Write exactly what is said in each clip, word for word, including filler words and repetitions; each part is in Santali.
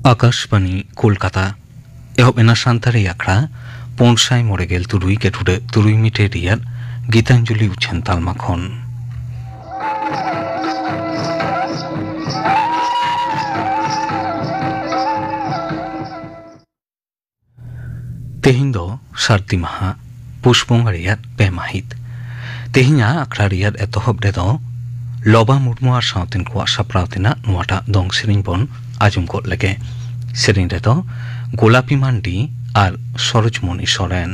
ᱟᱠᱟᱥᱵᱟᱱᱤ ᱠᱳᱞᱠᱟᱛᱟ᱾ ᱮᱦᱚᱵ ᱮᱱᱟ ᱥᱟᱱᱛᱟᱲᱤ ᱟᱠᱷᱲᱟ ᱯᱩᱱ ᱥᱟᱭ ᱢᱚᱬᱮ ᱜᱮᱞ ᱛᱩᱨᱩᱭ ᱜᱮᱴᱩᱰᱟᱹᱜ ᱛᱩᱨᱩᱭ ᱢᱤᱴᱟᱨ ᱨᱮᱭᱟᱜ ᱜᱤᱛᱟᱧᱡᱚᱞᱤ ᱩᱪᱷᱟᱹᱱ ᱛᱟᱞᱢᱟ ᱠᱷᱚᱱ᱾ ᱛᱮᱦᱮᱧ ᱫᱚ ᱥᱟᱹᱨᱫᱤ ᱢᱟᱦᱟ, ᱯᱩᱥ ᱵᱚᱸᱜᱟ ᱨᱮᱭᱟᱜ ᱯᱮ ᱢᱟᱹᱦᱤᱛ᱾ ᱛᱮᱦᱮᱧᱟᱜ ᱟᱠᱷᱲᱟ ᱨᱮᱭᱟᱜ ᱮᱛᱚᱦᱚᱵ ᱨᱮᱫᱚ ᱞᱚᱵᱟ ᱢᱩᱨᱢᱩ ᱟᱨ ᱥᱟᱶᱛᱮᱱ ᱠᱚᱣᱟᱜ ᱥᱟᱯᱲᱟᱣ ᱛᱮᱱᱟᱜ ᱱᱚᱣᱟᱴᱟᱜ ᱫᱚᱝ ᱥᱮᱨᱮᱧ ᱵᱚᱱ ᱟᱸᱡᱚᱢ ᱜᱚᱫ ᱞᱮᱜᱮ᱾ ᱥᱮᱨᱮᱧ ᱨᱮᱫᱚ ᱜᱳᱞᱟᱯᱤ ᱢᱟᱱᱰᱤ ᱟᱨ ᱥᱚᱨᱳᱡᱽᱢᱚᱱᱤ ᱥᱚᱨᱮᱱ᱾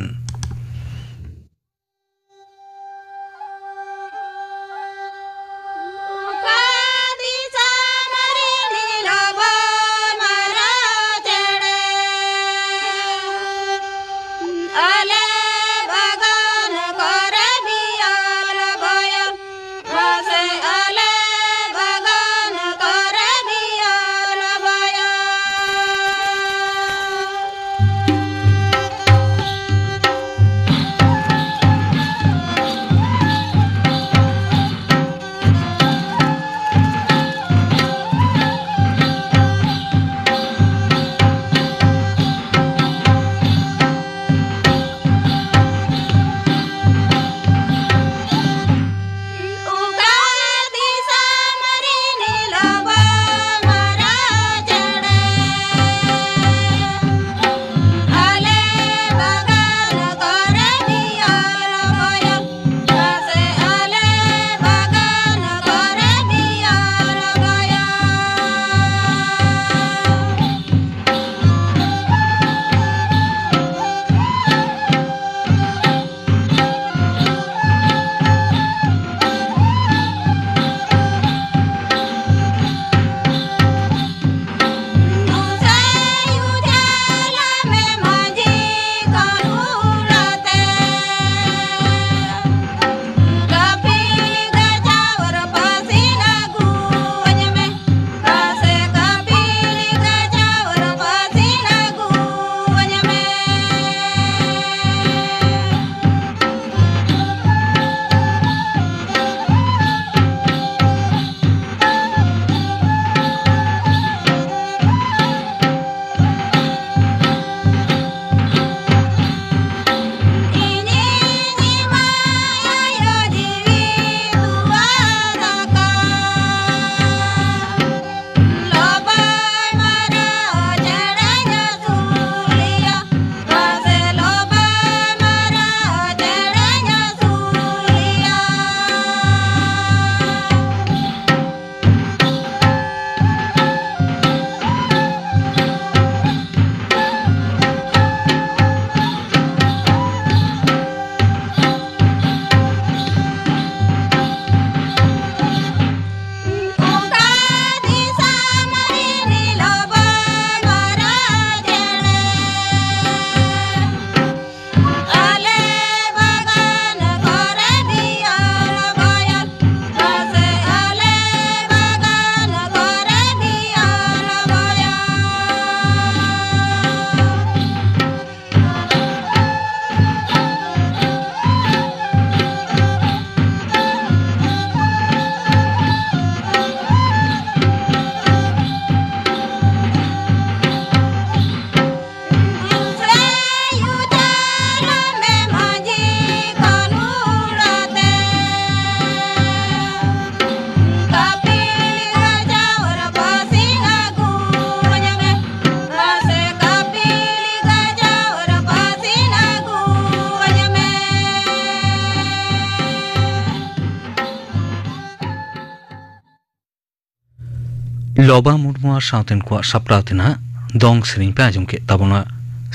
ᱞᱚᱵᱟ ᱢᱩᱨᱢᱩ ᱟᱨ ᱥᱟᱶᱛᱮᱱ ᱠᱚᱣᱟᱜ ᱥᱟᱯᱲᱟᱣ ᱛᱮᱱᱟᱜ ᱫᱚᱝ ᱥᱮᱨᱮᱧ ᱯᱮ ᱟᱸᱡᱚᱢ ᱠᱮᱫ ᱛᱟᱵᱚᱱᱟ᱾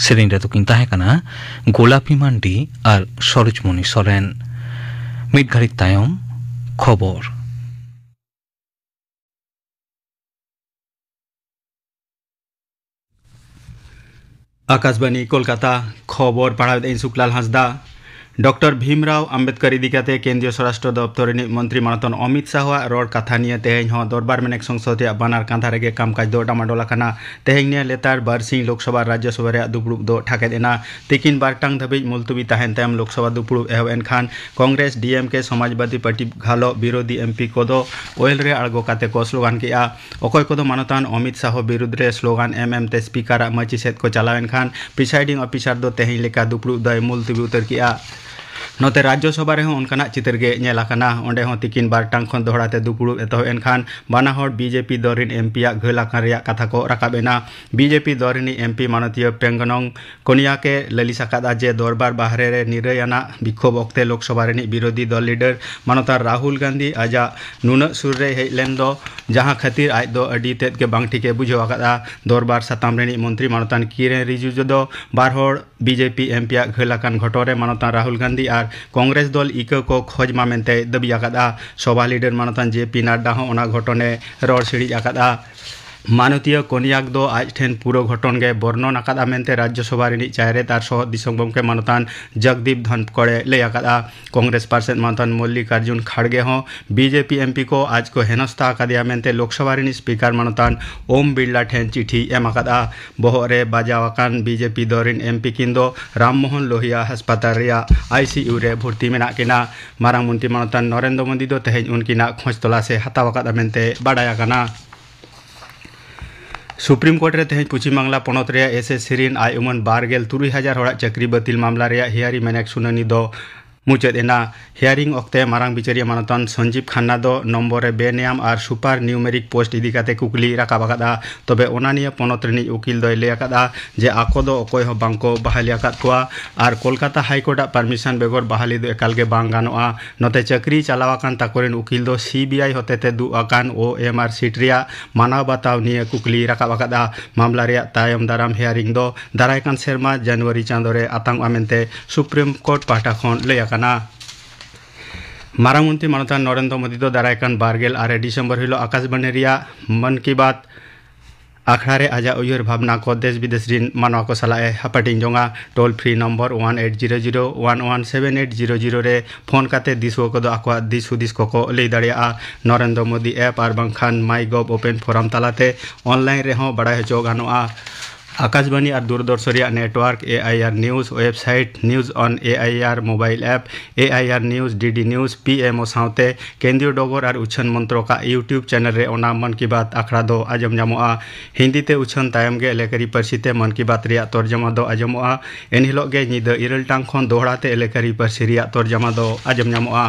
ᱥᱮᱨᱮᱧ ᱨᱮᱫᱚ ᱠᱤᱱ ᱛᱟᱦᱮᱸ ᱠᱟᱱᱟ ᱜᱳᱞᱟᱯᱤ ᱢᱟᱱᱰᱤ ᱟᱨ ᱥᱚᱨᱳᱡᱽᱢᱚᱱᱤ ᱥᱚᱨᱮᱱ᱾ ᱢᱤᱫ ᱜᱷᱟᱹᱲᱤᱡ ᱛᱟᱭᱚᱢ ᱠᱷᱚᱵᱚᱨ᱾ ᱟᱠᱟᱥᱵᱟᱱᱤ ᱠᱳᱞᱠᱟᱛᱟ, ᱠᱷᱚᱵᱚᱨ ᱯᱟᱲᱦᱟᱣᱮᱫ ᱟᱹᱧ ᱥᱩᱠᱞᱟᱞ ᱦᱟᱸᱥᱫᱟ᱾ ᱰᱚᱠᱴᱚᱨ ᱵᱷᱤᱢᱨᱟᱣ ᱟᱢᱵᱮᱫᱠᱚᱨ ᱤᱫᱤ ᱠᱟᱛᱮ ᱠᱮᱱᱫᱨᱤᱭᱚ ᱥᱚᱨᱟᱥᱴᱨᱚ ᱫᱚᱯᱛᱚᱨ ᱨᱤᱱᱤᱡ ᱢᱚᱱᱛᱨᱤ ᱢᱟᱱᱚᱛᱟᱱ ᱚᱢᱤᱛ ᱥᱟᱦᱚᱣᱟᱜ ᱨᱚᱲ ᱠᱟᱛᱷᱟ ᱱᱤᱭᱮ ᱛᱮᱦᱮᱧ ᱦᱚᱸ ᱫᱚᱨᱵᱟᱨ ᱢᱮᱱᱮᱠ ᱥᱚᱝᱥᱚᱫ ᱨᱮᱭᱟᱜ ᱵᱟᱱᱟᱨ ᱠᱟᱸᱛᱷᱟ ᱨᱮᱜᱮ ᱠᱟᱢᱠᱟᱡᱽ ᱫᱚ ᱰᱟᱢᱟᱰᱚᱞ ᱟᱠᱟᱱᱟ᱾ ᱛᱮᱦᱮᱧ ᱱᱤᱭᱟᱹ ᱞᱮᱛᱟᱲ ᱵᱟᱨᱥᱤᱧ ᱞᱳᱠᱥᱚᱵᱷᱟ ᱨᱟᱡᱽᱭᱚᱥᱚᱵᱷᱟ ᱨᱮᱭᱟᱜ ᱫᱩᱯᱲᱩᱵ ᱫᱚ ᱴᱷᱟᱠᱮᱫ ᱮᱱᱟ᱾ ᱛᱤᱠᱤᱱ ᱵᱟᱨ ᱴᱟᱝ ᱫᱷᱟᱹᱵᱤᱡ ᱢᱩᱞᱛᱩᱵᱤ ᱛᱟᱦᱮᱱ ᱛᱟᱭᱚᱢ ᱞᱳᱠᱥᱚᱵᱷᱟ ᱫᱩᱯᱲᱩᱵ ᱮᱦᱚᱵ ᱮᱱ ᱠᱷᱟᱱ ᱠᱚᱝᱜᱨᱮᱥ, ᱰᱤ ᱮᱢ ᱠᱮ, ᱥᱚᱢᱟᱡᱽᱵᱟᱫᱤ ᱯᱟᱨᱴᱤ ᱜᱷᱟᱞᱚ ᱵᱤᱨᱳᱫᱷᱤ ᱮᱢ ᱯᱤ ᱠᱚᱫᱚ ᱳᱭᱮᱞ ᱨᱮ ᱟᱬᱜᱚ ᱠᱟᱛᱮ ᱠᱚ ᱥᱞᱳᱜᱟᱱ ᱠᱮᱫᱼᱟ᱾ ᱚᱠᱚᱭ ᱠᱚᱫᱚ ᱢᱟᱱᱚᱛᱟᱱ ᱚᱢᱤᱛ ᱥᱟᱦᱚ ᱵᱤᱨᱩᱫᱽ ᱨᱮ ᱥᱞᱳᱜᱟᱱ ᱮᱢ ᱮᱢ ᱛᱮ ᱥᱯᱤᱠᱟᱨᱟᱜ ᱢᱟᱹᱪᱤ ᱥᱮᱫ ᱠᱚ ᱪᱟᱞᱟᱣ ᱮᱱ ᱠᱷᱟᱱ ᱯᱨᱤᱥᱟᱭᱰᱤᱝ ᱚᱯᱷᱤᱥᱟᱨ ᱫᱚ ᱛᱮᱦᱮᱧ ᱞᱮᱠᱟ ᱫᱩᱯᱲᱩᱵ ᱫᱚᱭ ᱢᱩᱞᱛᱩᱵᱤ ᱩᱛᱟᱹᱨ ᱠᱮᱫᱼᱟ᱾ ᱱᱚᱛᱮ ᱨᱟᱡᱽᱭᱚᱥᱚᱵᱷᱟ ᱨᱮᱦᱚᱸ ᱚᱱᱠᱟᱱᱟᱜ ᱪᱤᱛᱟᱹᱨ ᱜᱮ ᱧᱮᱞ ᱟᱠᱟᱱᱟ᱾ ᱚᱸᱰᱮ ᱦᱚᱸ ᱛᱤᱠᱤᱱ ᱵᱟᱨ ᱴᱟᱝ ᱠᱷᱚᱱ ᱫᱚᱦᱲᱟ ᱛᱮ ᱫᱩᱯᱲᱩᱵ ᱮᱛᱚᱦᱚᱵ ᱮᱱ ᱠᱷᱟᱱ ᱵᱟᱱᱟ ᱦᱚᱲ ᱵᱤ ᱡᱮ ᱯᱤ ᱫᱚᱞ ᱨᱤᱱ ᱮᱢ ᱯᱤ ᱭᱟᱜ ᱜᱷᱟᱹᱞ ᱟᱠᱟᱱ ᱨᱮᱭᱟᱜ ᱠᱟᱛᱷᱟ ᱠᱚ ᱨᱟᱠᱟᱵ ᱮᱱᱟ᱾ ᱵᱤ ᱡᱮ ᱯᱤ ᱫᱚᱞ ᱨᱤᱱᱤᱡ ᱮᱢ ᱯᱤ ᱢᱟᱱᱚᱛᱤᱭᱟᱹ ᱯᱮᱝᱜᱚᱱᱚᱝ ᱠᱚᱱᱤᱭᱟᱠ ᱮ ᱞᱟᱹᱞᱤᱥ ᱟᱠᱟᱫᱼᱟ ᱡᱮ ᱫᱚᱨᱵᱟᱨ ᱵᱟᱦᱨᱮ ᱨᱮ ᱱᱤᱨᱟᱹᱭ ᱟᱱᱟᱜ ᱵᱤᱠᱠᱷᱳᱵ ᱚᱠᱛᱮ ᱞᱳᱠᱥᱚᱵᱷᱟ ᱨᱤᱱᱤᱡ ᱵᱤᱨᱳᱫᱷᱤ ᱫᱚᱞ ᱞᱤᱰᱟᱨ ᱢᱟᱱᱚᱛᱟᱱ ᱨᱟᱦᱩᱞ ᱜᱟᱱᱫᱷᱤ ᱟᱡᱟᱜ ᱱᱩᱱᱟᱹᱜ ᱥᱩᱨ ᱨᱮᱭ ᱦᱮᱡ ᱞᱮᱱ ᱫᱚ, ᱡᱟᱦᱟᱸ ᱠᱷᱟᱹᱛᱤᱨ ᱟᱡ ᱫᱚ ᱟᱹᱰᱤ ᱛᱮᱫ ᱜᱮ ᱵᱟᱝ ᱴᱷᱤᱠ ᱮ ᱵᱩᱡᱷᱟᱹᱣ ᱟᱠᱟᱫᱼᱟ᱾ ᱫᱚᱨᱵᱟᱨ ᱥᱟᱛᱟᱢ ᱨᱤᱱᱤᱡ ᱢᱚᱱᱛᱨᱤ ᱢᱟᱱᱚᱛᱟᱱ ᱠᱤᱨᱮᱱ ᱨᱤᱡᱤᱡᱩ ᱫᱚ ᱵᱟᱨ ᱦᱚᱲ B J P M P ᱭᱟᱜ ᱜᱷᱟᱹᱞ ᱟᱠᱟᱱ ᱜᱷᱚᱴᱚᱱ ᱨᱮ ᱢᱟᱱᱚᱛᱟᱱ ᱨᱟᱦᱩᱞ ᱜᱟᱱᱫᱷᱤ ᱟᱨ ᱠᱚᱝᱜᱨᱮᱥ ᱫᱚᱞ ᱤᱠᱟᱹ ᱠᱚ ᱠᱷᱚᱡᱽ ᱢᱟ ᱢᱮᱱᱛᱮᱭ ᱫᱟᱹᱵᱤ ᱟᱠᱟᱫᱼᱟ᱾ ᱥᱚᱵᱷᱟ ᱞᱤᱰᱟᱨ ᱢᱟᱱᱚᱛᱟᱱ ᱡᱮ ᱯᱤ ᱱᱟᱰᱰᱟ ᱦᱚᱸ ᱚᱱᱟ ᱜᱷᱚᱴᱚᱱ ᱮ ᱨᱚᱲ ᱥᱤᱲᱤᱡ ᱟᱠᱟᱫᱼᱟ᱾ ᱢᱟᱱᱚᱛᱤᱭᱟᱹ ᱠᱚᱱᱭᱟᱠ ᱫᱚ ᱟᱡ ᱴᱷᱮᱱ ᱯᱩᱨᱟᱹ ᱜᱷᱚᱴᱚᱱ ᱜᱮ ᱵᱚᱨᱱᱚᱱ ᱟᱠᱟᱫᱼᱟ ᱢᱮᱱᱛᱮ ᱨᱟᱡᱽᱭᱚᱥᱚᱵᱷᱟ ᱨᱤᱱᱤᱡ ᱪᱟᱭᱨᱮᱛ ᱟᱨ ᱥᱚᱦᱚᱫ ᱫᱤᱥᱚᱢ ᱜᱚᱢᱠᱮ ᱢᱟᱱᱚᱛᱟᱱ ᱡᱚᱜᱽᱫᱤᱯ ᱫᱷᱚᱱᱠᱚᱲ ᱮ ᱞᱟᱹᱭ ᱟᱠᱟᱫᱼᱟ᱾ ᱠᱚᱝᱜᱨᱮᱥ ᱯᱟᱨᱥᱮᱫ ᱢᱟᱱᱚᱛᱟᱱ ᱢᱚᱞᱞᱤᱠᱟᱨᱡᱩᱱ ᱠᱷᱟᱲᱜᱮ ᱦᱚᱸ B J P M P ᱠᱚ ᱟᱡ ᱠᱚ ᱦᱮᱱᱚᱥᱛᱟ ᱟᱠᱟᱫᱮᱭᱟ ᱢᱮᱱᱛᱮ ᱞᱳᱠᱥᱚᱵᱷᱟ ᱨᱤᱱᱤᱡ ᱥᱯᱤᱠᱟᱨ ᱢᱟᱱᱚᱛᱟᱱ ᱳᱢ ᱵᱤᱨᱞᱟ ᱴᱷᱮᱱ ᱪᱤᱴᱷᱤᱭ ᱮᱢ ᱟᱠᱟᱫᱼᱟ᱾ ᱵᱚᱦᱚᱜ ᱨᱮ ᱵᱟᱡᱟᱣ ᱟᱠᱟᱱ ᱵᱤ ᱡᱮ ᱯᱤ ᱫᱚᱞ ᱨᱤᱱ ᱮᱢ ᱯᱤ ᱠᱤᱱ ᱫᱚ ᱨᱟᱢ ᱢᱳᱦᱚᱱ ᱞᱳᱦᱤᱭᱟ ᱦᱟᱥᱯᱟᱛᱟᱞ ᱨᱮᱭᱟᱜ ᱟᱭ ᱥᱤ ᱭᱩ ᱨᱮ ᱵᱷᱚᱨᱛᱤ ᱢᱮᱱᱟᱜ ᱠᱤᱱᱟ᱾ ᱢᱟᱨᱟᱝ ᱢᱚᱱᱛᱨᱤ ᱢᱟᱱᱚᱛᱟᱱ ᱱᱚᱨᱮᱱᱫᱨᱚ ᱢᱳᱫᱤ ᱫᱚ ᱛᱮᱦᱮᱧ ᱩᱱᱠᱤᱱᱟᱜ ᱠᱷᱚᱡᱽ ᱛᱚᱞᱟᱥ ᱮ ᱦᱟᱛᱟᱣ ᱟᱠᱟᱫᱼᱟ ᱢᱮᱱᱛᱮ ᱵᱟᱰᱟᱭ ᱟᱠᱟᱱᱟ᱾ ᱥᱩᱯᱨᱤᱢ ᱠᱳᱨᱴ ᱨᱮ ᱛᱮᱦᱮᱧ ᱯᱚᱪᱷᱤᱢ ᱵᱟᱝᱞᱟ ᱯᱚᱱᱚᱛ ᱨᱮᱭᱟᱜ ᱮᱥ ᱮᱥ ᱥᱤ ᱨᱤᱱ ᱟᱭ ᱩᱢᱟᱹᱱ ᱵᱟᱨ ᱜᱮᱞ ᱛᱩᱨᱩᱭ ᱦᱟᱡᱟᱨ ᱦᱚᱲᱟᱜ ᱪᱟᱹᱠᱨᱤ ᱵᱟᱹᱛᱤᱞ ᱢᱟᱢᱞᱟ ᱨᱮᱭᱟᱜ ᱦᱤᱭᱟᱨᱤ ᱢᱮᱱᱮᱠ ᱥᱩᱱᱟᱹᱱᱤ ᱫᱚ ᱢᱩᱪᱟᱹᱫ ᱮᱱᱟ᱾ ᱦᱤᱭᱟᱨᱤᱝ ᱚᱠᱛᱮ ᱢᱟᱨᱟᱝ ᱵᱤᱪᱟᱹᱨᱤᱭᱟᱹ ᱢᱟᱱᱚᱛᱟᱱ ᱥᱚᱧᱡᱤᱵᱽ ᱠᱷᱟᱱᱱᱟ ᱫᱚ ᱱᱚᱢᱵᱚᱨ ᱨᱮ ᱵᱮᱱᱮᱭᱟᱢ ᱟᱨ ᱥᱩᱯᱟᱨ ᱱᱤᱭᱩᱢᱮᱨᱤᱠ ᱯᱳᱥᱴ ᱤᱫᱤ ᱠᱟᱛᱮ ᱠᱩᱠᱞᱤᱭ ᱨᱟᱠᱟᱵ ᱟᱠᱟᱫᱼᱟ᱾ ᱛᱚᱵᱮ ᱚᱱᱟ ᱱᱤᱭᱟᱹ ᱯᱚᱱᱚᱛ ᱨᱤᱱᱤᱡ ᱩᱠᱤᱞ ᱫᱚᱭ ᱞᱟᱹᱭ ᱟᱠᱟᱫᱼᱟ ᱡᱮ ᱟᱠᱚ ᱫᱚ ᱚᱠᱚᱭ ᱦᱚᱸ ᱵᱟᱝ ᱠᱚ ᱵᱟᱦᱟᱞᱤ ᱟᱠᱟᱫ ᱠᱚᱣᱟ ᱟᱨ ᱠᱳᱞᱠᱟᱛᱟ ᱦᱟᱭ ᱠᱳᱨᱴ ᱟᱜ ᱯᱟᱨᱢᱤᱥᱚᱱ ᱵᱮᱜᱚᱨ ᱵᱟᱦᱟᱞᱤ ᱫᱚ ᱮᱠᱟᱞ ᱜᱮ ᱵᱟᱝ ᱜᱟᱱᱚᱜᱼᱟ᱾ ᱱᱚᱛᱮ ᱪᱟᱹᱠᱨᱤ ᱪᱟᱞᱟᱣ ᱟᱠᱟᱱ ᱛᱟᱠᱚ ᱨᱮᱱ ᱩᱠᱤᱞ ᱫᱚ ᱥᱤ ᱵᱤ ᱟᱭ ᱦᱚᱛᱮᱛᱮ ᱫᱩᱜ ᱟᱠᱟᱱ ᱳ ᱮᱢ ᱟᱨ ᱥᱤᱴ ᱨᱮᱭᱟᱜ ᱢᱟᱱᱟᱣ ᱵᱟᱛᱟᱣ ᱱᱤᱭᱟᱹ ᱠᱩᱠᱞᱤᱭ ᱨᱟᱠᱟᱵ ᱟᱠᱟᱫᱼᱟ᱾ ᱢᱟᱢᱞᱟ ᱨᱮᱭᱟᱜ ᱛᱟᱭᱚᱢ ᱫᱟᱨᱟᱢ ᱦᱤᱭᱟᱨᱤᱝ ᱫᱚ ᱫᱟᱨᱟᱭ ᱠᱟᱱ ᱥᱮᱨᱢᱟ ᱡᱟᱱᱩᱣᱟᱨᱤ ᱪᱟᱸᱫᱚ ᱨᱮ ᱟᱛᱟᱝᱚᱜᱼᱟ ᱢᱮᱱᱛᱮ ᱥᱩᱯᱨᱤᱢ ᱠᱳᱨᱴ ᱯᱟᱦᱴᱟ ᱠᱷᱚᱱ ᱞᱟᱹᱭ ᱟᱠᱟᱱᱟ᱾ ᱢᱟᱨᱟᱝ ᱢᱚᱱᱛᱨᱤ ᱢᱟᱱᱚᱛᱟᱱ ᱱᱚᱨᱮᱱᱫᱨᱚ ᱢᱳᱫᱤ ᱫᱚ ᱫᱟᱨᱟᱭ ᱠᱟᱱ ᱵᱟᱨ ᱜᱮᱞ ᱟᱨᱮ ᱰᱤᱥᱮᱢᱵᱚᱨ ᱦᱤᱞᱳᱜ ᱟᱠᱟᱥᱵᱟᱱᱤ ᱨᱮᱭᱟᱜ ᱢᱚᱱ ᱠᱤ ᱵᱟᱛ ᱟᱠᱷᱲᱟ ᱨᱮ ᱟᱡᱟᱜ ᱩᱭᱦᱟᱹᱨ ᱵᱷᱟᱵᱽᱱᱟ ᱠᱚ ᱫᱮᱥ ᱵᱤᱫᱮᱥ ᱨᱤᱱ ᱢᱟᱱᱣᱟ ᱠᱚ ᱥᱟᱞᱟᱜ ᱮ ᱦᱟᱯᱟᱴᱤᱧ ᱡᱚᱝᱟ᱾ Toll free number one eight zero zero one one seven eight zero zero ᱨᱮ ᱯᱷᱳᱱ ᱠᱟᱛᱮ ᱫᱤᱥᱩᱣᱟᱹ ᱠᱚᱫᱚ ᱟᱠᱚᱣᱟᱜ ᱫᱤᱥ ᱦᱩᱫᱤᱥ ᱠᱚᱠᱚ ᱞᱟᱹᱭ ᱫᱟᱲᱮᱭᱟᱜᱼᱟ᱾ ᱱᱚᱨᱮᱱᱫᱨᱚ ᱢᱳᱫᱤ ᱮᱯ ᱟᱨ ᱵᱟᱝᱠᱷᱟᱱ ᱢᱟᱭ ᱜᱚᱵᱷ ᱳᱯᱮᱱ ᱯᱷᱳᱨᱟᱢ ᱛᱟᱞᱟᱛᱮ ᱚᱱᱞᱟᱭᱤᱱ ᱨᱮᱦᱚᱸ ᱵᱟᱲᱟᱭ ᱦᱚᱪᱚ ᱜᱟᱱᱚᱜᱼᱟ᱾ ᱟᱠᱟᱥᱵᱟᱱᱤ ᱟᱨ ᱫᱩᱨᱫᱚᱨᱥᱚᱱ ᱨᱮᱭᱟᱜ ᱱᱮᱴᱣᱟᱨᱠ, ᱮ ᱟᱭ ᱟᱨ ᱱᱤᱭᱩᱡᱽ ᱳᱭᱮᱵᱽᱥᱟᱭᱤᱴ, ᱱᱤᱭᱩᱡᱽ ᱚᱱ ᱮ ᱟᱭ ᱟᱨ ᱢᱳᱵᱟᱭᱤᱞ ᱮᱯ, ᱮ ᱟᱭ ᱟᱨ ᱱᱤᱭᱩᱡᱽ, ᱰᱤ ᱰᱤ ᱱᱤᱭᱩᱡᱽ, ᱯᱤ ᱮᱢ ᱳ ᱥᱟᱶᱛᱮ ᱠᱮᱱᱫᱨᱤᱭᱚ ᱰᱚᱜᱚᱨ ᱟᱨ ᱩᱪᱷᱟᱹᱱ ᱢᱚᱱᱛᱨᱚᱠᱟᱜ YouTube ᱪᱮᱱᱮᱞ ᱨᱮ ᱚᱱᱟ ᱢᱚᱱ ᱠᱤ ᱵᱟᱛ ᱟᱠᱷᱲᱟ ᱫᱚ ᱟᱸᱡᱚᱢ ᱧᱟᱢᱚᱜᱼᱟ᱾ ᱦᱤᱱᱫᱤ ᱛᱮ ᱩᱪᱷᱟᱹᱱ ᱛᱟᱭᱚᱢ ᱜᱮ ᱮᱞᱮᱠᱟᱨᱤ ᱯᱟᱹᱨᱥᱤ ᱛᱮ ᱢᱚᱱ ᱠᱤ ᱵᱟᱛ ᱨᱮᱭᱟᱜ ᱛᱚᱨᱡᱚᱢᱟ ᱫᱚ ᱟᱸᱡᱚᱢᱚᱜᱼᱟ᱾ ᱮᱱᱦᱤᱞᱳᱜ ᱜᱮ ᱧᱤᱫᱟᱹ ᱤᱨᱟᱹᱞ ᱴᱟᱲᱟᱝ ᱠᱷᱚᱱ ᱫᱚᱦᱲᱟ ᱛᱮ ᱮᱞᱮᱠᱟᱨᱤ ᱯᱟᱹᱨᱥᱤ ᱨᱮᱭᱟᱜ ᱛᱚᱨᱡᱚᱢᱟ ᱫᱚ ᱟᱸᱡᱚᱢ ᱧᱟᱢᱚᱜᱼᱟ᱾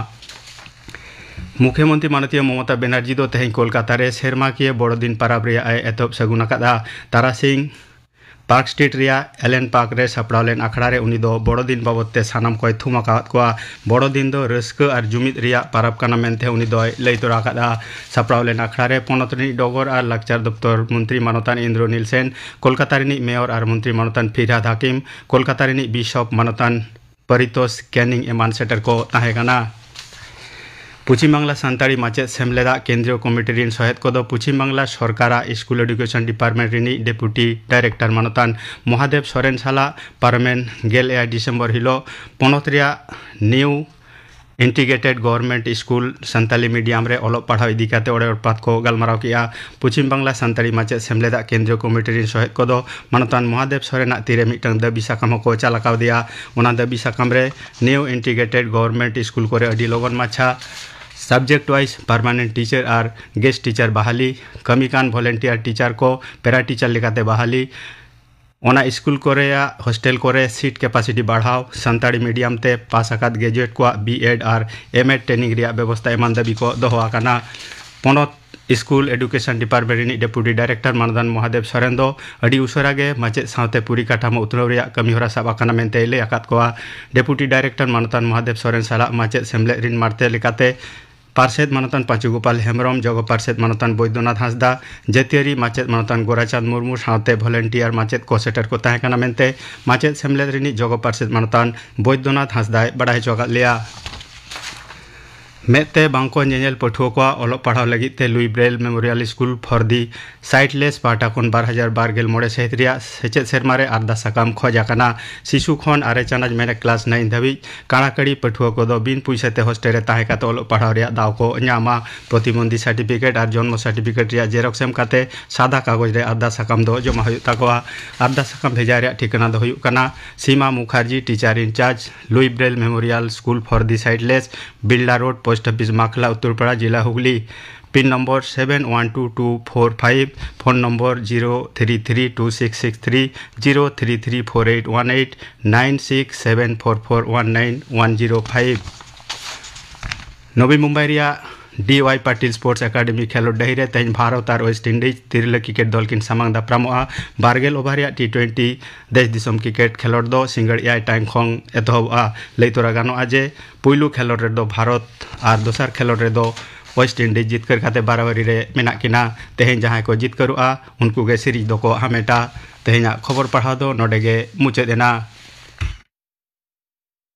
ᱢᱩᱠᱷᱭᱚᱢᱚᱱᱛᱨᱤ ᱢᱟᱱᱚᱛᱤᱭᱟᱹ ᱢᱚᱢᱚᱛᱟ ᱵᱮᱱᱟᱨᱡᱤ ᱫᱚ ᱛᱮᱦᱮᱧ ᱠᱳᱞᱠᱟᱛᱟ ᱨᱮ ᱥᱮᱨᱢᱟᱠᱤᱭᱟᱹ ᱵᱚᱲᱚᱫᱤᱱ ᱯᱟᱨᱟᱵᱽ ᱨᱮᱭᱟᱜ ᱮ ᱮᱛᱚᱦᱚᱵ ᱥᱟᱹᱜᱩᱱ ᱟᱠᱟᱫᱼᱟ᱾ ᱛᱟᱨᱟᱥᱤᱧ ᱯᱟᱨᱠ ᱥᱴᱨᱤᱴ ᱨᱮᱭᱟᱜ ᱮᱞᱮᱱ ᱯᱟᱨᱠ ᱨᱮ ᱥᱟᱯᱲᱟᱣ ᱞᱮᱱ ᱟᱠᱷᱲᱟ ᱨᱮ ᱩᱱᱤ ᱫᱚ ᱵᱚᱲᱚᱫᱤᱱ ᱵᱟᱵᱚᱫ ᱛᱮ ᱥᱟᱱᱟᱢ ᱠᱚᱭ ᱛᱷᱩᱢ ᱟᱠᱟᱫ ᱠᱚᱣᱟ᱾ ᱵᱚᱲᱚᱫᱤᱱ ᱫᱚ ᱨᱟᱹᱥᱠᱟᱹ ᱟᱨ ᱡᱩᱢᱤᱫ ᱨᱮᱭᱟᱜ ᱯᱟᱨᱟᱵᱽ ᱠᱟᱱᱟ ᱢᱮᱱᱛᱮ ᱩᱱᱤ ᱫᱚᱭ ᱞᱟᱹᱭ ᱛᱚᱨᱟ ᱟᱠᱟᱫᱼᱟ᱾ ᱥᱟᱯᱲᱟᱣ ᱞᱮᱱ ᱟᱠᱷᱲᱟ ᱨᱮ ᱯᱚᱱᱚᱛ ᱨᱤᱱᱤᱡ ᱰᱚᱜᱚᱨ ᱟᱨ ᱞᱟᱠᱪᱟᱨ ᱫᱚᱯᱛᱚᱨ ᱢᱚᱱᱛᱨᱤ ᱢᱟᱱᱚᱛᱟᱱ ᱤᱱᱫᱨᱚ ᱱᱤᱞ ᱥᱮᱱ, ᱠᱳᱞᱠᱟᱛᱟ ᱨᱤᱱᱤᱡ ᱢᱮᱭᱚᱨ ᱟᱨ ᱢᱚᱱᱛᱨᱤ ᱢᱟᱱᱚᱛᱟᱱ ᱯᱷᱤᱨᱦᱟᱫ ᱦᱟᱠᱤᱢ, ᱠᱳᱞᱠᱟᱛᱟ ᱨᱤᱱᱤᱡ ᱵᱤᱥᱚᱯ ᱢᱟᱱᱚᱛᱟᱱ ᱯᱟᱨᱤᱛᱳᱥ ᱠᱮᱱᱤᱝ ᱮᱢᱟᱱ ᱥᱮᱴᱮᱨ ᱠᱚ ᱛᱟᱦᱮᱸ ᱠᱟᱱᱟ᱾ ᱯᱚᱪᱷᱤᱢ ᱵᱟᱝᱞᱟ ᱥᱟᱱᱛᱟᱲᱤ ᱢᱟᱪᱮᱫ ᱥᱮᱢᱞᱮᱫᱟᱜ ᱠᱮᱱᱫᱨᱤᱭᱚ ᱠᱚᱢᱤᱴᱤ ᱨᱤᱱ ᱥᱚᱦᱮᱫ ᱠᱚᱫᱚ ᱯᱚᱪᱷᱤᱢ ᱵᱟᱝᱞᱟ ᱥᱚᱨᱠᱟᱨᱟᱜ ᱥᱠᱩᱞ ᱮᱰᱩᱠᱮᱥᱚᱱ ᱰᱤᱯᱟᱨᱴᱢᱮᱱᱴ ᱨᱤᱱᱤᱡ ᱰᱮᱯᱩᱴᱤ ᱰᱟᱭᱨᱮᱠᱴᱚᱨ ᱢᱟᱱᱚᱛᱟᱱ ᱢᱚᱦᱟᱫᱮᱵ ᱥᱚᱨᱮᱱ ᱥᱟᱞᱟᱜ ᱯᱟᱨᱚᱢᱮᱱ ᱜᱮᱞ ᱮᱭᱟᱭ ᱰᱤᱥᱮᱢᱵᱚᱨ ᱦᱤᱞᱳᱜ ᱯᱚᱱᱚᱛ ᱨᱮᱭᱟᱜ New integrated government school Santali medium ᱨᱮ ᱚᱞᱚᱜ ᱯᱟᱲᱦᱟᱣ ᱤᱫᱤ ᱠᱟᱛᱮ ᱚᱲᱮ ᱚᱲᱯᱟᱛ ᱠᱚ ᱜᱟᱞᱢᱟᱨᱟᱣ ᱠᱮᱫᱼᱟ᱾ ᱯᱚᱪᱷᱤᱢ ᱵᱟᱝᱞᱟ ᱥᱟᱱᱛᱟᱲᱤ ᱢᱟᱪᱮᱫ ᱥᱮᱢᱞᱮᱫᱟᱜ ᱠᱮᱱᱫᱨᱤᱭᱚ ᱠᱚᱢᱤᱴᱤ ᱨᱤᱱ ᱥᱚᱦᱮᱫ ᱠᱚᱫᱚ ᱢᱟᱱᱚᱛᱟᱱ ᱢᱚᱦᱟᱫᱮᱵ ᱥᱚᱨᱮᱱᱟᱜ ᱛᱤᱨᱮ ᱢᱤᱫᱴᱟᱝ ᱫᱟᱹᱵᱤ ᱥᱟᱠᱟᱢ ᱦᱚᱸᱠᱚ ᱪᱟᱞ ᱟᱠᱟᱣᱫᱮᱭᱟ᱾ ᱚᱱᱟ ᱫᱟᱹᱵᱤ ᱥᱟᱠᱟᱢ ᱨᱮ ᱱᱤᱭᱩ ᱤᱱᱴᱤᱜᱨᱮᱴᱮᱰ ᱜᱚᱵᱷᱚᱨᱱᱢᱮᱱᱴ ᱥᱠᱩᱞ ᱠᱚᱨᱮ ᱟᱹᱰᱤ ᱞᱚᱜᱚᱱ ᱢᱟᱪᱷᱟ ᱥᱟᱵᱡᱮᱠᱴ ᱣᱟᱭᱤᱡ ᱯᱟᱨᱢᱟᱱᱮᱱᱴ ᱴᱤᱪᱟᱨ ᱟᱨ ᱜᱮᱥᱴ ᱴᱤᱪᱟᱨ ᱵᱟᱦᱟᱞᱤ, ᱠᱟᱹᱢᱤ ᱠᱟᱱ ᱵᱷᱚᱞᱮᱱᱴᱤᱭᱟᱨ ᱴᱤᱪᱟᱨ ᱠᱚ ᱯᱮᱨᱟ ᱴᱤᱪᱟᱨ ᱞᱮᱠᱟᱛᱮ ᱵᱟᱦᱟᱞᱤ, ᱚᱱᱟ ᱥᱠᱩᱞ ᱠᱚᱨᱮᱭᱟᱜ ᱦᱳᱥᱴᱮᱞ ᱠᱚᱨᱮ ᱥᱤᱴ ᱠᱮᱯᱟᱥᱤᱴᱤ ᱵᱟᱲᱦᱟᱣ, ᱥᱟᱱᱛᱟᱲᱤ ᱢᱤᱰᱤᱭᱟᱢ ᱛᱮ ᱯᱟᱥ ᱟᱠᱟᱫ ᱜᱨᱮᱡᱩᱭᱮᱴ ᱠᱚᱣᱟᱜ ᱵᱤ ᱮᱰ ᱟᱨ ᱮᱢ ᱮᱰ ᱴᱨᱮᱱᱤᱝ ᱨᱮᱭᱟᱜ ᱵᱮᱵᱚᱥᱛᱷᱟ ᱮᱢᱟᱱ ᱫᱟᱹᱵᱤ ᱠᱚ ᱫᱚᱦᱚ ᱟᱠᱟᱱᱟ᱾ ᱯᱚᱱᱚᱛ ᱥᱠᱩᱞ ᱮᱰᱩᱠᱮᱥᱚᱱ ᱰᱤᱯᱟᱨᱴᱢᱮᱱᱴ ᱨᱤᱱᱤᱡ ᱰᱮᱯᱩᱴᱤ ᱰᱟᱭᱨᱮᱠᱴᱚᱨ ᱢᱟᱱᱚᱛᱟᱱ ᱢᱚᱦᱟᱫᱮᱵ ᱥᱚᱨᱮᱱ ᱫᱚ ᱟᱹᱰᱤ ᱩᱥᱟᱹᱨᱟ ᱜᱮ ᱢᱟᱪᱮᱫ ᱥᱟᱶᱛᱮ ᱯᱚᱨᱤᱠᱟᱴᱷᱟᱢᱳ ᱩᱛᱱᱟᱹᱣ ᱨᱮᱭᱟᱜ ᱠᱟᱹᱢᱤᱦᱚᱨᱟ ᱥᱟᱵ ᱟᱠᱟᱱᱟ ᱢᱮᱱᱛᱮᱭ ᱞᱟᱹᱭ ᱟᱠᱟᱫ ᱠᱚᱣᱟ᱾ ᱰᱮᱯᱩᱴᱤ ᱰᱟᱭᱨᱮᱠᱴᱚᱨ ᱢᱟᱱᱚᱛᱟᱱ ᱢᱚᱦᱟᱫᱮᱵ ᱥᱚᱨᱮᱱ ᱥᱟᱞᱟᱜ ᱢᱟᱪᱮᱫ ᱥᱮᱢᱞᱮᱫ ᱨᱤᱱ ᱢᱟᱬᱛᱮ ᱞᱮᱠᱟᱛᱮ ᱯᱟᱨᱥᱮᱛ ᱢᱟᱱᱚᱛᱟᱱ ᱯᱟᱸᱪᱩ ᱜᱳᱯᱟᱞ ᱦᱮᱢᱵᱨᱚᱢ, ᱡᱚᱜᱚ ᱯᱟᱨᱥᱮᱛ ᱢᱟᱱᱚᱛᱟᱱ ᱵᱳᱭᱫᱚᱱᱟᱛᱷ ᱦᱟᱸᱥᱫᱟ, ᱡᱟᱹᱛᱤᱭᱟᱹᱨᱤ ᱢᱟᱪᱮᱫ ᱢᱟᱱᱚᱛᱟᱱ ᱜᱳᱨᱟᱪᱟᱸᱫᱽ ᱢᱩᱨᱢᱩ ᱥᱟᱶᱛᱮ ᱵᱷᱚᱞᱮᱱᱴᱤᱭᱟᱨ ᱢᱟᱪᱮᱫ ᱠᱚ ᱥᱮᱴᱮᱨ ᱠᱚ ᱛᱟᱦᱮᱸ ᱠᱟᱱᱟ ᱢᱮᱱᱛᱮ ᱢᱟᱪᱮᱫ ᱥᱮᱢᱞᱮᱫ ᱨᱤᱱᱤᱡ ᱡᱚᱜᱚ ᱯᱟᱨᱥᱮᱛ ᱢᱟᱱᱚᱛᱟᱱ ᱵᱳᱭᱫᱚᱱᱟᱛᱷ ᱦᱟᱸᱥᱫᱟᱭ ᱵᱟᱰᱟᱭ ᱦᱚᱪᱚ ᱟᱠᱟᱫ ᱞᱮᱭᱟ᱾ ᱢᱮᱫ ᱛᱮ ᱵᱟᱝᱠᱚ ᱧᱮᱧᱮᱞ ᱯᱟᱹᱴᱷᱩᱣᱟᱹ ᱠᱚᱣᱟᱜ ᱚᱞᱚᱜ ᱯᱟᱲᱦᱟᱣ ᱞᱟᱹᱜᱤᱫ ᱛᱮ ᱞᱩᱭ ᱵᱨᱮᱞ ᱢᱮᱢᱳᱨᱤᱭᱟᱞ ᱥᱠᱩᱞ ᱯᱷᱚᱨ ᱫᱤ ᱥᱟᱭᱤᱴᱞᱮᱥ ᱯᱟᱦᱴᱟ ᱠᱷᱚᱱ ᱵᱟᱨ ᱦᱟᱡᱟᱨ ᱵᱟᱨ ᱜᱮᱞ ᱢᱚᱬᱮ ᱥᱟᱹᱦᱤᱛ ᱨᱮᱭᱟᱜ ᱥᱮᱪᱮᱫ ᱥᱮᱨᱢᱟ ᱨᱮ ᱟᱨᱫᱟᱥ ᱥᱟᱠᱟᱢ ᱠᱷᱚᱡ ᱟᱠᱟᱱᱟ᱾ ᱥᱤᱥᱩ ᱠᱷᱚᱱ ᱟᱨᱮ ᱪᱟᱱᱟᱪ ᱢᱮᱱᱮ ᱠᱞᱟᱥ ᱱᱟᱭᱤᱱ ᱫᱷᱟᱹᱵᱤᱡ ᱠᱟᱲᱟᱠᱟᱲᱤ ᱯᱟᱹᱴᱷᱩᱣᱟᱹ ᱠᱚᱫᱚ ᱵᱤᱱ ᱯᱩᱭᱥᱟᱹ ᱛᱮ ᱦᱳᱥᱴᱮᱞ ᱨᱮ ᱛᱟᱦᱮᱸ ᱠᱟᱛᱮ ᱚᱞᱚᱜ ᱯᱟᱲᱦᱟᱣ ᱨᱮᱭᱟᱜ ᱫᱟᱣ ᱠᱚ ᱧᱟᱢᱟ᱾ ᱯᱨᱚᱛᱤᱵᱚᱱᱫᱷᱤ ᱥᱟᱨᱴᱤᱯᱷᱤᱠᱮᱴ ᱟᱨ ᱡᱚᱱᱢᱚ ᱥᱟᱨᱴᱤᱯᱷᱤᱠᱮᱴ ᱨᱮᱭᱟᱜ ᱡᱮᱨᱚᱠᱥ ᱮᱢ ᱠᱟᱛᱮ ᱥᱟᱫᱟ ᱠᱟᱜᱚᱡᱽ ᱨᱮ ᱟᱨᱫᱟᱥ ᱥᱟᱠᱟᱢ ᱫᱚ ᱡᱚᱢᱟ ᱦᱩᱭᱩᱜ ᱛᱟᱠᱚᱣᱟ᱾ ᱟᱨᱫᱟᱥ ᱥᱟᱠᱟᱢ ᱵᱷᱮᱡᱟ ᱨᱮᱭᱟᱜ ᱴᱷᱤᱠᱟᱹᱱᱟ ᱫᱚ ᱦᱩᱭᱩᱜ ᱠᱟᱱᱟ Sima Mukherjee, teacher incharge, Louis Braille memorial school for the sightless, Bilda road, post office, Makhla, Uttarpara, ᱡᱮᱞᱟ Hooghly. Pin number seven one two two four five, phone number zero three three two six six three zero three three four eight one eight, nine six seven four four one nine one zero five. Navi Mumbai ᱨᱮᱭᱟᱜ D Y Patil sports academy ᱠᱷᱮᱞᱳᱰ ᱰᱟᱹᱦᱤ ᱨᱮ ᱛᱮᱦᱮᱧ ᱵᱷᱟᱨᱚᱛ ᱟᱨ ᱳᱭᱮᱥᱴ ᱤᱱᱰᱤᱡᱽ ᱛᱤᱨᱞᱟᱹ ᱠᱨᱤᱠᱮᱴ ᱫᱚᱞ ᱠᱤᱱ ᱥᱟᱢᱟᱝ ᱫᱟᱯᱨᱟᱢᱚᱜᱼᱟ᱾ ᱵᱟᱨ ᱜᱮᱞ ᱳᱵᱷᱟᱨ ᱨᱮᱭᱟᱜ ᱴᱤ ᱴᱩᱭᱮᱱᱴᱤ ᱫᱮᱥ ᱫᱤᱥᱚᱢ ᱠᱨᱤᱠᱮᱴ ᱠᱷᱮᱞᱳᱰ ᱫᱚ ᱥᱤᱸᱜᱟᱹᱲ ᱮᱭᱟᱭ ᱴᱟᱲᱟᱝ ᱠᱷᱚᱱ ᱮᱛᱚᱦᱚᱵᱚᱜᱼᱟ᱾ ᱞᱟᱹᱭ ᱛᱚᱨᱟ ᱜᱟᱱᱚᱜᱼᱟ ᱡᱮ ᱯᱩᱭᱞᱩ ᱠᱷᱮᱞᱳᱰ ᱨᱮᱫᱚ ᱵᱷᱟᱨᱚᱛ ᱟᱨ ᱫᱚᱥᱟᱨ ᱠᱷᱮᱞᱳᱰ ᱨᱮᱫᱚ ᱳᱭᱮᱥᱴ ᱤᱱᱰᱤᱡᱽ ᱡᱤᱛᱠᱟᱹᱨ ᱠᱟᱛᱮ ᱵᱟᱨᱟᱵᱟᱨᱤ ᱨᱮ ᱢᱮᱱᱟᱜ ᱠᱤᱱᱟ᱾ ᱛᱮᱦᱮᱧ ᱡᱟᱦᱟᱸᱭ ᱠᱚ ᱡᱤᱛᱠᱟᱹᱨᱚᱜᱼᱟ, ᱩᱱᱠᱩ ᱜᱮ ᱥᱤᱨᱤᱡᱽ ᱫᱚᱠᱚ ᱦᱟᱢᱮᱴᱟ᱾ ᱛᱮᱦᱮᱧᱟᱜ ᱠᱷᱚᱵᱚᱨ ᱯᱟᱲᱦᱟᱣ ᱫᱚ ᱱᱚᱰᱮ ᱜᱮ ᱢᱩᱪᱟᱹᱫ ᱮᱱᱟ᱾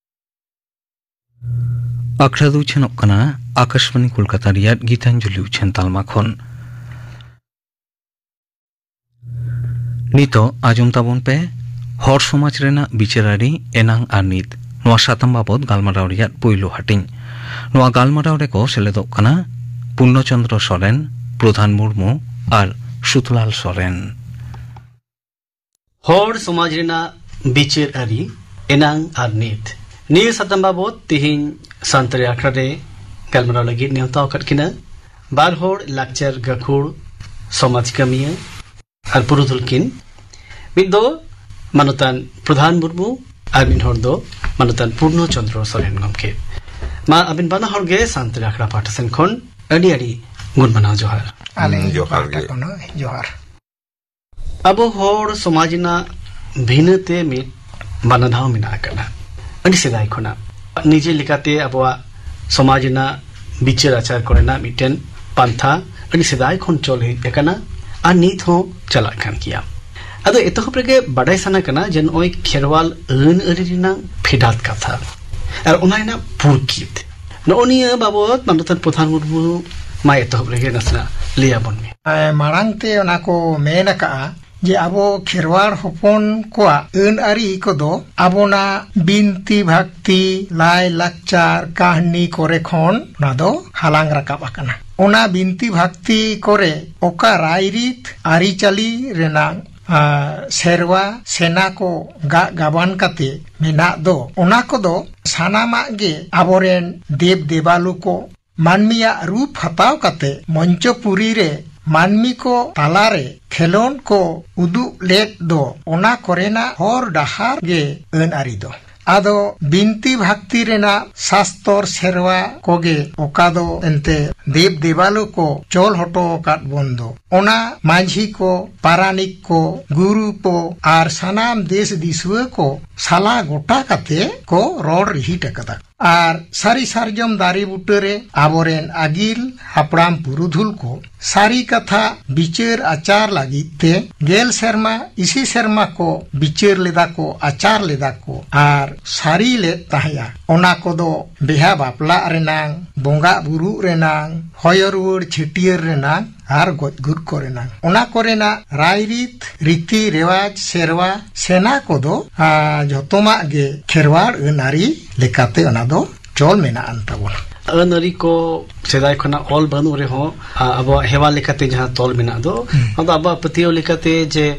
ᱟᱠᱷᱲᱟ ᱫᱚ ᱩᱪᱷᱟᱹᱱᱚᱜ ᱠᱟᱱᱟ ᱟᱠᱟᱥᱵᱟᱱᱤ ᱠᱳᱞᱠᱟᱛᱟ ᱨᱮᱭᱟᱜ ᱜᱤᱛᱟᱧᱡᱚᱞᱤ ᱩᱪᱷᱟᱹᱱ ᱛᱟᱞᱢᱟ ᱠᱷᱚᱱ᱾ ᱱᱤᱛᱚᱜ ᱟᱸᱡᱚᱢ ᱛᱟᱵᱚᱱ ᱯᱮ ᱦᱚᱲ ᱥᱚᱢᱟᱡᱽ ᱨᱮᱱᱟᱜ ᱵᱤᱪᱟᱹᱨ ᱟᱹᱨᱤ ᱮᱱᱟᱝ ᱟᱨ ᱱᱤᱛ, ᱱᱚᱣᱟ ᱥᱟᱛᱟᱢ ᱵᱟᱵᱚᱛ ᱜᱟᱞᱢᱟᱨᱟᱣ ᱨᱮᱭᱟᱜ ᱯᱩᱭᱞᱩ ᱦᱟᱹᱴᱤᱧ᱾ ᱱᱚᱣᱟ ᱜᱟᱞᱢᱟᱨᱟᱣ ᱨᱮᱠᱚ ᱥᱮᱞᱮᱫᱚᱜ ᱠᱟᱱᱟ ᱯᱩᱨᱱᱚᱪᱚᱱᱫᱨᱚ ᱥᱚᱨᱮᱱ, ᱯᱨᱚᱫᱷᱟᱱ ᱢᱩᱨᱢᱩ ᱟᱨ ᱥᱩᱛᱞᱟᱞ ᱥᱚᱨᱮᱱ᱾ ᱦᱚᱲ ᱥᱚᱢᱟᱡᱽ ᱨᱮᱱᱟᱜ ᱵᱤᱪᱟᱹᱨ ᱟᱹᱨᱤ ᱮᱱᱟᱝ ᱟᱨ ᱱᱤᱛ, ᱱᱤᱭᱟᱹ ᱥᱟᱛᱟᱢ ᱵᱟᱵᱚᱛ ᱛᱮᱦᱮᱧ ᱥᱟᱱᱛᱟᱲᱤ ᱟᱠᱷᱲᱟ ᱨᱮ ᱜᱟᱞᱢᱟᱨᱟᱣ ᱞᱟᱹᱜᱤᱫ ᱱᱮᱣᱛᱟ ᱟᱠᱟᱫ ᱠᱤᱱᱟ ᱵᱟᱨ ᱦᱚᱲ ᱞᱟᱠᱪᱟᱨ ᱜᱟᱹᱠᱷᱩᱲ, ᱥᱚᱢᱟᱡᱽ ᱠᱟᱹᱢᱤᱭᱟᱹ ᱟᱨ ᱯᱩᱨᱩᱫᱷᱩᱞ ᱠᱤᱱ᱾ ᱢᱤᱫ ᱫᱚ ᱢᱟᱱᱚᱛᱟᱱ ᱯᱨᱚᱫᱷᱟᱱ ᱢᱩᱨᱢᱩ ᱟᱨ ᱢᱤᱫ ᱦᱚᱲ ᱫᱚ ᱢᱟᱱᱚᱛᱟᱱ ᱯᱩᱨᱱᱚ ᱪᱚᱱᱫᱨᱚ ᱥᱚᱨᱮᱱ ᱜᱚᱢᱠᱮ᱾ ᱢᱟ ᱟᱹᱵᱤᱱ ᱵᱟᱱᱟ ᱦᱚᱲ ᱜᱮ ᱥᱟᱱᱛᱟᱲᱤ ᱟᱠᱷᱲᱟ ᱯᱟᱦᱴᱟ ᱥᱮᱱ ᱠᱷᱚᱱ ᱟᱹᱰᱤ ᱟᱹᱰᱤ ᱜᱩᱱ ᱢᱟᱱᱟᱣ ᱡᱚᱦᱟᱨ᱾ ᱟᱞᱮ ᱦᱩᱸ, ᱡᱚᱦᱟᱨ ᱯᱟᱦᱴᱟ ᱜᱮ᱾ ᱠᱷᱚᱱ ᱦᱚᱸ ᱡᱚᱦᱟᱨ᱾ ᱟᱵᱚ ᱦᱚᱲ ᱥᱚᱢᱟᱡᱽ ᱨᱮᱱᱟᱜ ᱵᱷᱤᱱᱟᱹᱛᱮ ᱢᱤᱫ ᱵᱟᱱᱟᱫᱷᱟᱣ ᱢᱮᱱᱟᱜ ᱟᱠᱟᱫᱟ᱾ ᱟᱹᱰᱤ ᱥᱮᱫᱟᱭ ᱠᱷᱚᱱᱟᱜ ᱱᱤᱡᱮ ᱞᱮᱠᱟᱛᱮ ᱟᱵᱚᱣᱟᱜ ᱥᱚᱢᱟᱡᱽ ᱨᱮᱱᱟᱜ ᱵᱤᱪᱟᱹᱨ ᱟᱪᱟᱨ ᱠᱚᱨᱮᱱᱟᱜ ᱢᱤᱫᱴᱮᱱ ᱯᱟᱱᱛᱷᱟ ᱟᱹᱰᱤ ᱥᱮᱫᱟᱭ ᱠᱷᱚᱱ ᱪᱚᱞ ᱦᱮᱡ ᱟᱠᱟᱱᱟ ᱟᱨ ᱱᱤᱛ ᱦᱚᱸ ᱪᱟᱞᱟᱜ ᱠᱟᱱ ᱜᱮᱭᱟ᱾ ᱟᱫᱚ ᱮᱛᱚᱦᱚᱵ ᱨᱮᱜᱮ ᱵᱟᱰᱟᱭ ᱥᱟᱱᱟ ᱠᱟᱱᱟ ᱡᱮ ᱱᱚᱜᱼᱚᱭ ᱠᱷᱮᱨᱣᱟᱞ ᱟᱹᱱ ᱟᱹᱨᱤ ᱨᱮᱱᱟᱜ ᱯᱷᱮᱰᱟᱛ ᱠᱟᱛᱷᱟ ᱟᱨ ᱚᱱᱟ ᱨᱮᱱᱟᱜ ᱯᱩᱨᱠᱤᱛ, ᱱᱚᱜᱼᱚ ᱱᱤᱭᱟᱹ ᱵᱟᱵᱚᱛ ᱢᱟᱱᱚᱛᱟᱱ ᱯᱨᱚᱫᱷᱟᱱ ᱢᱩᱨᱢᱩ ᱢᱟ ᱮᱛᱚᱦᱚᱵ ᱨᱮᱜᱮ ᱱᱟᱥᱮᱱᱟᱜ ᱞᱟᱹᱭ ᱟᱵᱚᱱ ᱢᱮ᱾ ᱮ, ᱢᱟᱲᱟᱝ ᱛᱮ ᱚᱱᱟ ᱠᱚ ᱢᱮᱱ ᱟᱠᱟᱜᱼᱟ ᱡᱮ ᱟᱵᱚ ᱠᱷᱮᱨᱣᱟᱲ ᱦᱚᱯᱚᱱ ᱠᱚᱣᱟᱜ ᱟᱹᱱ ᱟᱹᱨᱤ ᱠᱚᱫᱚ ᱟᱵᱚᱱᱟᱜ ᱵᱤᱱᱛᱤ ᱵᱷᱟᱠᱛᱤ, ᱞᱟᱭ ᱞᱟᱠᱪᱟᱨ, ᱠᱟᱹᱦᱱᱤ ᱠᱚᱨᱮ ᱠᱷᱚᱱ ᱚᱱᱟ ᱫᱚ ᱦᱟᱞᱟᱝ ᱨᱟᱠᱟᱵ ᱟᱠᱟᱱᱟ᱾ ᱚᱱᱟ ᱵᱤᱱᱛᱤ ᱵᱷᱟᱠᱛᱤ ᱠᱚᱨᱮ ᱚᱠᱟ ᱨᱟᱭᱨᱤᱛ ᱟᱹᱨᱤᱪᱟᱹᱞᱤ ᱨᱮᱱᱟᱜ, ᱟ, ᱥᱮᱨᱣᱟ ᱥᱮᱱᱟ ᱠᱚ ᱜᱟᱜ ᱜᱟᱵᱟᱱ ᱠᱟᱛᱮ ᱢᱮᱱᱟᱜ ᱫᱚ, ᱚᱱᱟ ᱠᱚᱫᱚ ᱥᱟᱱᱟᱢᱟᱜ ᱜᱮ ᱟᱵᱚᱨᱮᱱ ᱫᱮᱵ ᱫᱮᱵᱟᱞᱳ ᱠᱚ ᱢᱟᱹᱱᱢᱤᱭᱟᱜ ᱨᱩᱯ ᱦᱟᱛᱟᱣ ᱠᱟᱛᱮ ᱢᱚᱧᱪᱚᱯᱩᱨᱤ ᱨᱮ ᱢᱟᱹᱱᱢᱤ ᱠᱚ ᱛᱟᱞᱟᱨᱮ ᱠᱷᱮᱞᱳᱱᱰ ᱠᱚ ᱩᱫᱩᱜ ᱞᱮᱫ ᱫᱚ, ᱚᱱᱟ ᱠᱚᱨᱮᱱᱟᱜ ᱦᱚᱨ ᱰᱟᱦᱟᱨ ᱜᱮ ᱟᱹᱱ ᱟᱹᱨᱤ ᱫᱚ᱾ ᱟᱫᱚ ᱵᱤᱱᱛᱤ ᱵᱷᱟᱠᱛᱤ ᱨᱮᱱᱟᱜ ᱥᱟᱥᱛᱚᱨ ᱥᱮᱨᱣᱟ ᱠᱚᱜᱮ ᱚᱠᱟ ᱫᱚ ᱮᱱᱛᱮ ᱫᱮᱵ ᱫᱮᱵᱟᱞᱳ ᱠᱚ ᱪᱚᱞ ᱦᱚᱴᱚ ᱟᱠᱟᱫ ᱵᱚᱱ ᱫᱚ, ᱚᱱᱟ ᱢᱟᱹᱡᱷᱤ ᱠᱚ, ᱯᱟᱨᱟᱱᱤᱠ ᱠᱚ, ᱜᱩᱨᱩ ᱠᱚ ᱟᱨ ᱥᱟᱱᱟᱢ ᱫᱮᱥ ᱫᱤᱥᱩᱣᱟᱹ ᱠᱚ ᱥᱟᱞᱟ ᱜᱚᱴᱟ ᱠᱟᱛᱮ ᱠᱚ ᱨᱚᱲ ᱨᱤᱦᱤᱴ ᱟᱠᱟᱫᱟ᱾ ᱟᱨ ᱥᱟᱹᱨᱤ ᱥᱟᱨᱡᱚᱢ ᱫᱟᱨᱮ ᱵᱩᱴᱟᱹᱨᱮ ᱟᱵᱚᱨᱮᱱ ᱟᱹᱜᱤᱞ ᱦᱟᱯᱲᱟᱢ ᱯᱩᱨᱩᱫᱷᱩᱞ ᱠᱚ ᱥᱟᱹᱨᱤ ᱠᱟᱛᱷᱟ ᱵᱤᱪᱟᱹᱨ ᱟᱪᱟᱨ ᱞᱟᱹᱜᱤᱫ ᱛᱮ ᱜᱮᱞ ᱥᱮᱨᱢᱟ, ᱤᱥᱤ ᱥᱮᱨᱢᱟ ᱠᱚ ᱵᱤᱪᱟᱹᱨ ᱞᱮᱫᱟ ᱠᱚ, ᱟᱪᱟᱨ ᱞᱮᱫᱟ ᱠᱚ ᱟᱨ ᱥᱟᱹᱨᱤ ᱞᱮᱫ ᱛᱟᱦᱮᱸᱫᱼᱟ᱾ ᱚᱱᱟ ᱠᱚᱫᱚ ᱵᱤᱦᱟ ᱵᱟᱯᱞᱟᱜ ᱨᱮᱱᱟᱝ, ᱵᱚᱸᱜᱟ ᱵᱩᱨᱩᱜ ᱨᱮᱱᱟᱝ, ᱦᱚᱭᱚ ᱨᱩᱣᱟᱹᱲ ᱪᱷᱟᱹᱴᱭᱟᱹᱨ ᱨᱮᱱᱟᱝ ᱟᱨ ᱜᱚᱡ ᱜᱩᱨ ᱠᱚᱨᱮᱱᱟᱝ᱾ ᱚᱱᱟ ᱠᱚᱨᱮᱱᱟᱜ ᱨᱟᱭᱨᱤᱛ, ᱨᱤᱛᱤ ᱨᱮᱣᱟᱡᱽ, ᱥᱮᱨᱣᱟ, ᱥᱮᱱᱟ ᱠᱚᱫᱚ, ᱟ, ᱡᱷᱚᱛᱚᱢᱟᱜ ᱜᱮ ᱠᱷᱮᱨᱣᱟᱲ ᱟᱹᱱ ᱟᱹᱨᱤ ᱞᱮᱠᱟᱛᱮ ᱚᱱᱟ ᱫᱚ ᱪᱚᱞ ᱢᱮᱱᱟᱜ ᱟᱱ ᱛᱟᱵᱚᱱᱟ᱾ ᱟᱹᱱ ᱟᱹᱨᱤ ᱠᱚ ᱥᱮᱫᱟᱭ ᱠᱷᱚᱱᱟᱜ ᱚᱞ ᱵᱟᱹᱱᱩᱜ ᱨᱮᱦᱚᱸ, ᱟ, ᱟᱵᱚᱣᱟᱜ ᱦᱮᱣᱟ ᱞᱮᱠᱟᱛᱮ ᱡᱟᱦᱟᱸ ᱛᱚᱞ ᱢᱮᱱᱟᱜ ᱫᱚ, ᱦᱩᱸ᱾ ᱟᱫᱚ ᱟᱵᱚᱣᱟᱜ ᱯᱟᱹᱛᱭᱟᱹᱣ ᱞᱮᱠᱟᱛᱮ ᱡᱮ,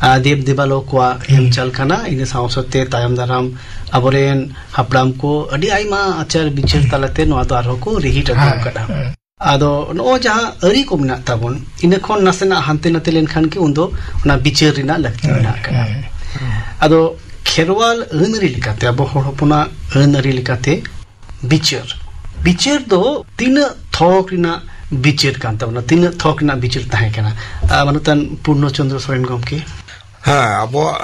ᱟ, ᱫᱮᱵ ᱫᱮᱵᱟᱞᱳ ᱠᱚᱣᱟᱜ ᱮᱢ ᱦᱩᱸ᱾ ᱪᱟᱞ ᱠᱟᱱᱟ, ᱤᱱᱟᱹ ᱥᱟᱶ ᱥᱟᱶᱛᱮ ᱛᱟᱭᱚᱢ ᱫᱟᱨᱟᱢ ᱟᱵᱚᱨᱮᱱ ᱦᱟᱯᱲᱟᱢ ᱠᱚ ᱟᱹᱰᱤ ᱟᱭᱢᱟ ᱟᱪᱟᱨ ᱵᱤᱪᱟᱹᱨ ᱦᱩᱸ᱾ ᱛᱟᱞᱟᱛᱮ ᱱᱚᱣᱟ ᱫᱚ ᱟᱨᱦᱚᱸ ᱠᱚ ᱨᱤᱦᱤᱴ ᱟᱹᱜᱩ ᱦᱮᱸ, ᱟᱠᱟᱫᱟ᱾ ᱦᱮᱸ᱾ ᱟᱫᱚ ᱱᱚᱜᱼᱚᱭ ᱡᱟᱦᱟᱸ ᱟᱹᱨᱤ ᱠᱚ ᱢᱮᱱᱟᱜ ᱛᱟᱵᱚᱱ, ᱤᱱᱟᱹ ᱠᱷᱚᱱ ᱱᱟᱥᱮᱱᱟᱜ ᱦᱟᱱᱛᱮ ᱱᱟᱛᱮ ᱞᱮᱱᱠᱷᱟᱱ ᱜᱮ ᱩᱱᱫᱚ ᱚᱱᱟ ᱵᱤᱪᱟᱹᱨ ᱨᱮᱱᱟᱜ ᱞᱟᱹᱠᱛᱤ ᱢᱮᱱᱟᱜ ᱟᱠᱟᱫᱟ᱾ ᱟᱫᱚ ᱠᱷᱮᱨᱣᱟᱞ ᱟᱹᱱ ᱟᱹᱨᱤ ᱞᱮᱠᱟᱛᱮ, ᱟᱵᱚ ᱦᱚᱲ ᱦᱚᱯᱚᱱᱟᱜ ᱟᱹᱱ ᱟᱹᱨᱤ ᱞᱮᱠᱟᱛᱮ ᱵᱤᱪᱟᱹᱨ, ᱵᱤᱪᱟᱹᱨ ᱫᱚ ᱛᱤᱱᱟᱹᱜ ᱛᱷᱚᱠ ᱨᱮᱱᱟᱜ ᱵᱤᱪᱟᱹᱨ ᱠᱟᱱ ᱛᱟᱵᱚᱱᱟ, ᱛᱤᱱᱟᱹᱜ ᱛᱷᱚᱠ ᱨᱮᱱᱟᱜ ᱵᱤᱪᱟᱹᱨ ᱛᱟᱦᱮᱸ ᱠᱟᱱᱟ? ᱟᱨ ᱢᱟᱱᱚᱛᱟᱱ ᱯᱩᱨᱱᱚ ᱪᱚᱸᱫᱽᱨᱚ ᱥᱚᱨᱮᱱ ᱜᱚᱢᱠᱮ᱾ ᱦᱮᱸ, ᱟᱵᱚᱣᱟᱜ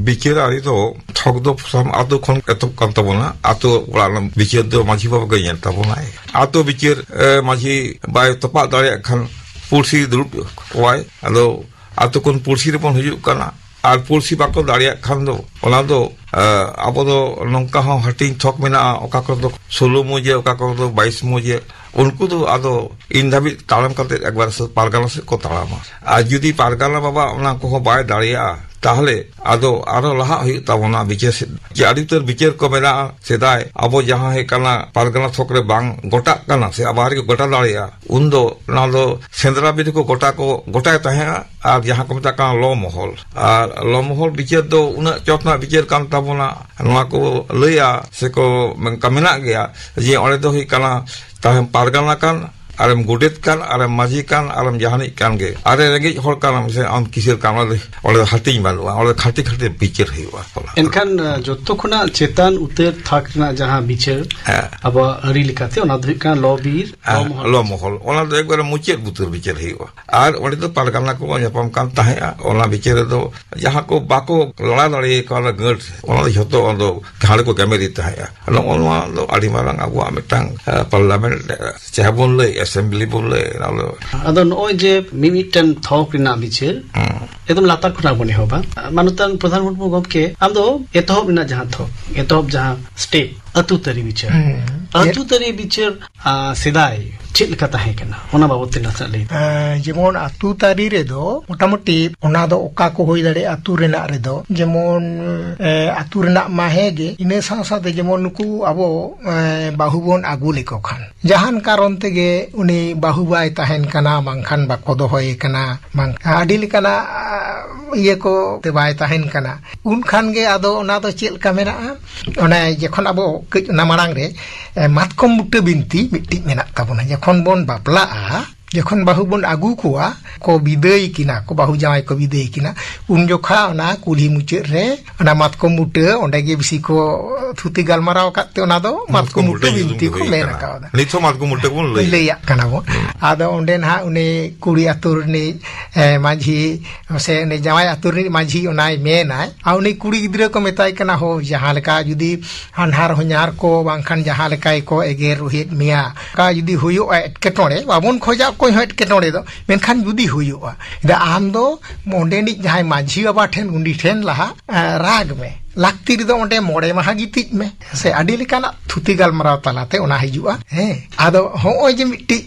ᱵᱤᱪᱟᱹᱨ ᱟᱹᱨᱤ ᱫᱚ ᱛᱷᱚᱠ ᱫᱚ ᱥᱟᱱᱟᱢ ᱟᱛᱳ ᱠᱷᱚᱱ ᱮᱛᱚᱦᱚᱵ ᱠᱟᱱ ᱛᱟᱵᱚᱱᱟ᱾ ᱟᱛᱳ ᱚᱲᱟᱜ ᱨᱮᱱᱟᱜ ᱵᱤᱪᱟᱹᱨ ᱫᱚ ᱢᱟᱹᱡᱷᱤ ᱵᱟᱵᱟ ᱜᱮ ᱧᱮᱞ ᱛᱟᱵᱚᱱᱟᱭ᱾ ᱟᱛᱳ ᱵᱤᱪᱟᱹᱨ, ᱮ, ᱢᱟᱹᱡᱷᱤ ᱵᱟᱭ ᱛᱚᱯᱟᱜ ᱫᱟᱲᱮᱭᱟᱜ ᱠᱷᱟᱱ ᱯᱩᱲᱥᱤ ᱫᱩᱲᱩᱵ ᱠᱚᱣᱟᱭ᱾ ᱟᱫᱚ ᱟᱛᱳ ᱠᱷᱚᱱ ᱯᱩᱲᱥᱤ ᱨᱮᱵᱚᱱ ᱦᱤᱡᱩᱜ ᱠᱟᱱᱟ᱾ ᱟᱨ ᱯᱩᱲᱥᱤ ᱵᱟᱠᱚ ᱫᱟᱲᱮᱭᱟᱜ ᱠᱷᱟᱱ ᱫᱚ, ᱚᱱᱟ ᱫᱚ, ᱮ, ᱟᱵᱚ ᱫᱚ ᱱᱚᱝᱠᱟ ᱦᱚᱸ ᱦᱟᱹᱴᱤᱧ ᱛᱷᱚᱠ ᱢᱮᱱᱟᱜᱼᱟ, ᱚᱠᱟ ᱠᱚᱨᱮ ᱫᱚ ᱥᱳᱞᱳ ᱢᱩᱡᱮ, ᱚᱠᱟ ᱠᱚᱨᱮ ᱫᱚ ᱵᱟᱭᱤᱥ ᱢᱩᱡᱮ, ᱩᱱᱠᱩ ᱫᱚ ᱟᱫᱚ ᱤᱱ ᱫᱷᱟᱹᱵᱤᱡ ᱛᱟᱲᱟᱢ ᱠᱟᱛᱮ ᱮᱠᱵᱟᱨ ᱥᱮ ᱯᱟᱨᱜᱟᱱᱟ ᱥᱮᱫ ᱠᱚ ᱛᱟᱲᱟᱢᱟ᱾ ᱟᱨ ᱡᱩᱫᱤ ᱯᱟᱨᱜᱟᱱᱟ ᱵᱟᱵᱟ ᱚᱱᱟ ᱠᱚᱦᱚᱸ ᱵᱟᱭ ᱫᱟᱲᱮᱭᱟᱜᱼᱟ, ᱛᱟᱦᱚᱞᱮ ᱟᱫᱚ ᱟᱨᱚ ᱞᱟᱦᱟᱜ ᱦᱩᱭᱩᱜ ᱛᱟᱵᱚᱱᱟ ᱵᱤᱪᱟᱹᱨ ᱥᱮᱫ᱾ ᱡᱮ ᱟᱹᱰᱤ ᱩᱛᱟᱹᱨ ᱵᱤᱪᱟᱹᱨ ᱠᱚ ᱢᱮᱱᱟᱜᱼᱟ, ᱥᱮᱫᱟᱭ ᱟᱵᱚ ᱡᱟᱦᱟᱸ ᱦᱩᱭᱩᱜ ᱠᱟᱱᱟ ᱯᱟᱨᱜᱟᱱᱟ ᱛᱷᱚᱠ ᱨᱮ ᱵᱟᱝ ᱜᱚᱴᱟᱜ ᱠᱟᱱᱟ ᱥᱮ ᱟᱵᱟᱨ ᱜᱮ ᱜᱚᱴᱟ ᱫᱟᱲᱮᱭᱟᱜᱼᱟ, ᱩᱱᱫᱚ ᱚᱱᱟ ᱫᱚ ᱥᱮᱸᱫᱽᱨᱟ ᱵᱤᱨ ᱠᱚ ᱜᱚᱴᱟ ᱠᱚ ᱜᱚᱴᱟᱭ ᱛᱟᱦᱮᱸᱜᱼᱟ᱾ ᱟᱨ ᱡᱟᱦᱟᱸ ᱠᱚ ᱢᱮᱛᱟᱜ ᱠᱟᱱᱟ ᱞᱚ ᱢᱚᱦᱚᱞ, ᱟᱨ ᱞᱚ ᱢᱚᱦᱚᱞ ᱵᱤᱪᱟᱹᱨ ᱫᱚ ᱩᱱᱟᱹᱜ ᱪᱚᱴ ᱨᱮᱱᱟᱜ ᱵᱤᱪᱟᱹᱨ ᱠᱟᱱ ᱛᱟᱵᱚᱱᱟ, ᱱᱚᱣᱟ ᱠᱚ ᱞᱟᱹᱭᱟ ᱥᱮᱠᱚ ᱢᱮᱱ-, ᱢᱮᱱᱟᱜ ᱜᱮᱭᱟ ᱡᱮ ᱚᱸᱰᱮ ᱫᱚ ᱦᱩᱭᱩᱜ ᱠᱟᱱᱟ ᱛᱟᱦᱮᱸ ᱯᱟᱨᱜᱟᱱᱟ ᱠᱟᱱ, ᱟᱨᱮᱢ ᱜᱚᱰᱮᱛ ᱠᱟᱱ, ᱟᱨᱮᱢ ᱢᱟᱹᱡᱷᱤ ᱠᱟᱱ, ᱟᱨᱮᱢ ᱡᱟᱦᱟᱱᱤᱡ ᱠᱟᱱ ᱜᱮ, ᱟᱨᱮ ᱨᱮᱸᱜᱮᱡ ᱦᱚᱲ ᱠᱟᱱᱟᱢ ᱥᱮ ᱟᱢ ᱠᱤᱥᱟᱹᱬ ᱠᱟᱱ, ᱚᱸᱰᱮ, ᱚᱸᱰᱮ ᱦᱟᱹᱴᱤᱧ ᱵᱟᱹᱱᱩᱜᱼᱟ, ᱚᱸᱰᱮ ᱠᱷᱟᱹᱴᱤ ᱠᱷᱟᱹᱴᱤ ᱵᱤᱪᱟᱹᱨ ᱦᱩᱭᱩᱜᱼᱟ᱾ ᱮᱱᱠᱷᱟᱱ, ᱟᱸ, ᱡᱚᱛᱚ ᱠᱷᱚᱱᱟᱜ ᱪᱮᱛᱟᱱ ᱩᱛᱟᱹᱨ ᱛᱷᱟᱠ ᱨᱮᱱᱟᱜ ᱡᱟᱦᱟᱸ ᱵᱤᱪᱟᱹᱨ ᱦᱮᱸ᱾ ᱟᱵᱚᱣᱟᱜ ᱟᱹᱨᱤ ᱞᱮᱠᱟᱛᱮ, ᱚᱱᱟ ᱫᱚ ᱦᱩᱭᱩᱜ ᱠᱟᱱᱟ ᱞᱚ ᱵᱤᱨ, ᱞᱚ ᱦᱮᱸ, ᱢᱚᱦᱚᱞ᱾ ᱞᱚ ᱢᱚᱦᱚᱞ, ᱚᱱᱟ ᱫᱚ ᱮᱠᱵᱟᱨᱮ ᱢᱩᱪᱟᱹᱫ ᱩᱛᱟᱹᱨ ᱵᱤᱪᱟᱹᱨ ᱦᱩᱭᱩᱜᱼᱟ᱾ ᱟᱨ ᱚᱸᱰᱮ ᱫᱚ ᱯᱟᱨᱜᱟᱱᱟ ᱠᱚ ᱧᱟᱯᱟᱢ ᱠᱟᱱ ᱛᱟᱦᱮᱸᱜᱼᱟ᱾ ᱚᱱᱟ ᱵᱤᱪᱟᱹᱨ ᱨᱮᱫᱚ ᱡᱟᱦᱟᱸ ᱠᱚ ᱵᱟᱠᱚ ᱞᱟᱲᱟ ᱫᱟᱲᱮ ᱠᱟᱣᱫᱟ ᱜᱟᱹᱴ, ᱚᱱᱟ ᱫᱚ ᱡᱷᱚᱛᱚ ᱚᱱᱟ ᱫᱚ ᱡᱷᱟᱲ ᱠᱚ ᱜᱮᱢᱮᱨᱮᱫ ᱛᱟᱦᱮᱸᱜᱼᱟ᱾ ᱱᱚᱜᱼᱚ ᱱᱚᱣᱟ ᱫᱚ ᱟᱹᱰᱤ ᱢᱟᱨᱟᱝ ᱟᱵᱚᱣᱟᱜ ᱢᱤᱫᱴᱟᱝ, ᱮ, ᱯᱟᱨᱞᱟᱢᱮᱱᱴ, ᱮ, ᱪᱟᱦᱮ ᱵᱚᱱ ᱞᱟᱹᱭ, ᱮᱥᱮᱢᱵᱞᱤ ᱵᱚᱱ ᱞᱟᱹᱭ, ᱚᱱᱟ ᱫᱚ ᱟᱫᱚ ᱱᱚᱜᱼᱚᱭ ᱡᱮ ᱢᱤᱢᱤᱫᱴᱮᱱ ᱛᱷᱚᱠ ᱨᱮᱱᱟᱜ ᱵᱤᱪᱟᱹᱨ, ᱦᱩᱸ᱾ ᱮᱠᱫᱚᱢ ᱞᱟᱛᱟᱨ ᱠᱷᱚᱱᱟᱜ ᱵᱚᱱ ᱮᱦᱚᱵᱟ᱾ ᱢᱟᱱᱚᱛᱟᱱ ᱯᱨᱚᱫᱷᱟᱱ ᱢᱩᱨᱢᱩ ᱜᱚᱢᱠᱮ, ᱟᱢ ᱫᱚ ᱮᱛᱚᱦᱚᱵ ᱨᱮᱱᱟᱜ ᱡᱟᱦᱟᱸ ᱛᱷᱚᱠ, ᱮᱛᱚᱦᱚᱵ ᱡᱟᱦᱟᱸ ᱥᱴᱮᱯ, ᱟᱹᱛᱩ ᱛᱟᱹᱨᱤ ᱵᱤᱪᱟᱹᱨ, ᱦᱩᱸ᱾ ᱟᱹᱛᱩ ᱛᱟᱹᱨᱤ ᱵᱤᱪᱟᱹᱨ, ᱟ, ᱥᱮᱫᱟᱭ ᱪᱮᱫ ᱞᱮᱠᱟ ᱛᱟᱦᱮᱸ ᱠᱟᱱᱟ, ᱚᱱᱟ ᱵᱟᱵᱚᱛ ᱛᱮ ᱱᱟᱥᱮᱱᱟᱜ ᱞᱟᱹᱭ ᱛᱟᱵᱚᱱ᱾ ᱮ, ᱡᱮᱢᱚᱱ ᱟᱹᱛᱩ ᱛᱟᱹᱨᱤ ᱨᱮᱫᱚ ᱢᱚᱴᱟᱢᱩᱴᱤ ᱚᱱᱟ ᱫᱚ ᱚᱠᱟ ᱠᱚ ᱦᱩᱭ ᱫᱟᱲᱮᱭᱟᱜᱼᱟ ᱟᱹᱛᱩ ᱨᱮᱱᱟᱜ ᱨᱮᱫᱚ, ᱡᱮᱢᱚᱱ, ᱮ, ᱟᱹᱛᱩ ᱨᱮᱱᱟᱜ ᱢᱟ ᱦᱮᱸ ᱜᱮ, ᱤᱱᱟᱹ ᱥᱟᱶ ᱥᱟᱶᱛᱮ ᱡᱮᱢᱚᱱ ᱱᱩᱠᱩ ᱟᱵᱚ, ᱮ, ᱵᱟᱹᱦᱩ ᱵᱚᱱ ᱟᱹᱜᱩ ᱞᱮᱠᱚ ᱠᱷᱟᱱ, ᱡᱟᱦᱟᱱ ᱠᱟᱨᱚᱱ ᱛᱮᱜᱮ ᱩᱱᱤ ᱵᱟᱹᱦᱩ ᱵᱟᱭ ᱛᱟᱦᱮᱱ ᱠᱟᱱᱟ, ᱵᱟᱝᱠᱷᱟᱱ ᱵᱟᱠᱚ ᱫᱚᱦᱚᱭᱮ ᱠᱟᱱᱟ, ᱵᱟᱝ, ᱟᱹᱰᱤ ᱞᱮᱠᱟᱱᱟᱜ, ᱟ, ᱤᱭᱟᱹ ᱠᱚ ᱛᱮ ᱵᱟᱭ ᱛᱟᱦᱮᱱ ᱠᱟᱱᱟ᱾ ᱩᱱ ᱠᱷᱟᱱ ᱜᱮ ᱟᱫᱚ ᱚᱱᱟ ᱫᱚ ᱪᱮᱫ ᱞᱮᱠᱟ ᱢᱮᱱᱟᱜᱼᱟ? ᱚᱱᱮ ᱡᱚᱠᱷᱚᱱ ᱟᱵᱚ ᱠᱟᱹᱡ ᱚᱱᱟ ᱢᱟᱲᱟᱝ ᱨᱮ, ᱮ, ᱢᱟᱛᱠᱚᱢ ᱵᱩᱴᱟᱹ ᱵᱤᱱᱛᱤ ᱢᱤᱫᱴᱤᱡ ᱢᱮᱱᱟᱜ ᱛᱟᱵᱚᱱᱟ᱾ ᱡᱚᱠᱷᱚᱱ ᱵᱚᱱ ᱵᱟᱯᱞᱟᱜᱼᱟ, ᱡᱚᱠᱷᱚᱱ ᱵᱟᱹᱦᱩ ᱵᱚᱱ ᱟᱹᱜᱩ ᱠᱚᱣᱟ, ᱠᱚ ᱵᱤᱫᱟᱹᱭ ᱠᱤᱱᱟ ᱠᱚ, ᱵᱟᱹᱦᱩ ᱡᱟᱶᱟᱭ ᱠᱚ ᱵᱤᱫᱟᱹᱭ ᱠᱤᱱᱟ, ᱩᱱ ᱡᱚᱠᱷᱟ ᱚᱱᱟ ᱠᱩᱞᱦᱤ ᱢᱩᱪᱟᱹᱫ ᱨᱮ ᱚᱱᱟ ᱢᱟᱛᱠᱚᱢ ᱵᱩᱴᱟᱹ, ᱚᱸᱰᱮ ᱜᱮ ᱵᱮᱥᱤ ᱠᱚ ᱛᱷᱩᱛᱤ ᱜᱟᱞᱢᱟᱨᱟᱣ ᱟᱠᱟᱫ ᱛᱮ ᱚᱱᱟ ᱫᱚ ᱢᱟᱛᱠᱚᱢ ᱵᱩᱴᱟᱹ ᱵᱤᱱᱛᱤ ᱠᱚ ᱢᱮᱱ ᱠᱟᱣᱫᱟ᱾ ᱱᱤᱛ ᱦᱚᱸ ᱢᱟᱛᱠᱚᱢ ᱵᱩᱴᱟᱹ ᱵᱚᱱ ᱞᱟᱹᱭ ᱞᱟᱹᱭᱟᱜ ᱠᱟᱱᱟ ᱵᱚᱱ᱾ ᱟᱫᱚ ᱚᱸᱰᱮ ᱱᱟᱦᱟᱜ ᱩᱱᱤ ᱠᱩᱲᱤ ᱟᱹᱛᱩ ᱨᱤᱱᱤᱡ, ᱮ, ᱢᱟᱹᱡᱷᱤ ᱥᱮ ᱩᱱᱤ ᱡᱟᱶᱟᱭ ᱟᱹᱛᱩ ᱨᱤᱱᱤᱡ ᱢᱟᱹᱡᱷᱤ ᱚᱱᱟᱭ ᱢᱮᱱᱟᱭ, ᱟᱨ ᱩᱱᱤ ᱠᱩᱲᱤ ᱜᱤᱫᱽᱨᱟᱹ ᱠᱚ ᱢᱮᱛᱟᱭ ᱠᱟᱱᱟ, "ᱦᱳ, ᱡᱟᱦᱟᱸ ᱞᱮᱠᱟ ᱡᱩᱫᱤ ᱦᱟᱱᱦᱟᱨ ᱦᱚᱧᱦᱟᱨ ᱠᱚ ᱵᱟᱝᱠᱷᱟᱱ ᱡᱟᱦᱟᱸ ᱞᱮᱠᱟ ᱜᱮᱠᱚ ᱮᱜᱮᱨ ᱨᱩᱦᱮᱫ ᱢᱮᱭᱟ, ᱚᱱᱠᱟ ᱡᱩᱫᱤ ᱦᱩᱭᱩᱜᱼᱟ ᱮᱴᱠᱮᱴᱚᱬᱮ, ᱵᱟᱵᱚᱱ ᱠᱷᱚᱡᱟ ᱚᱠᱚᱭ ᱦᱚᱸ ᱮᱴᱠᱮᱴᱚᱬᱮ ᱫᱚ, ᱢᱮᱱᱠᱷᱟᱱ ᱡᱩᱫᱤ ᱦᱩᱭᱩᱜᱼᱟ, ᱟᱫᱚ ᱟᱢ ᱫᱚ ᱚᱸᱰᱮᱱᱤᱡ ᱡᱟᱦᱟᱸᱭ ᱢᱟᱹᱡᱷᱤ ᱵᱟᱵᱟ ᱴᱷᱮᱱ, ᱩᱱᱤ ᱴᱷᱮᱱ ᱞᱟᱦᱟ, ᱮ, ᱨᱟᱜᱽ ᱢᱮ, ᱞᱟᱹᱠᱛᱤ ᱨᱮᱫᱚ ᱚᱸᱰᱮ ᱢᱚᱬᱮ ᱢᱟᱦᱟ ᱜᱤᱛᱤᱡ ᱢᱮ", ᱥᱮ ᱟᱹᱰᱤ ᱞᱮᱠᱟᱱᱟᱜ ᱛᱷᱩᱛᱤ ᱜᱟᱞᱢᱟᱨᱟᱣ ᱛᱟᱞᱟᱛᱮ ᱚᱱᱟ ᱦᱤᱡᱩᱜᱼᱟ᱾ ᱦᱮᱸ, ᱟᱫᱚ ᱦᱚᱸᱜᱼᱚᱭ ᱡᱮ ᱢᱤᱫᱴᱤᱡ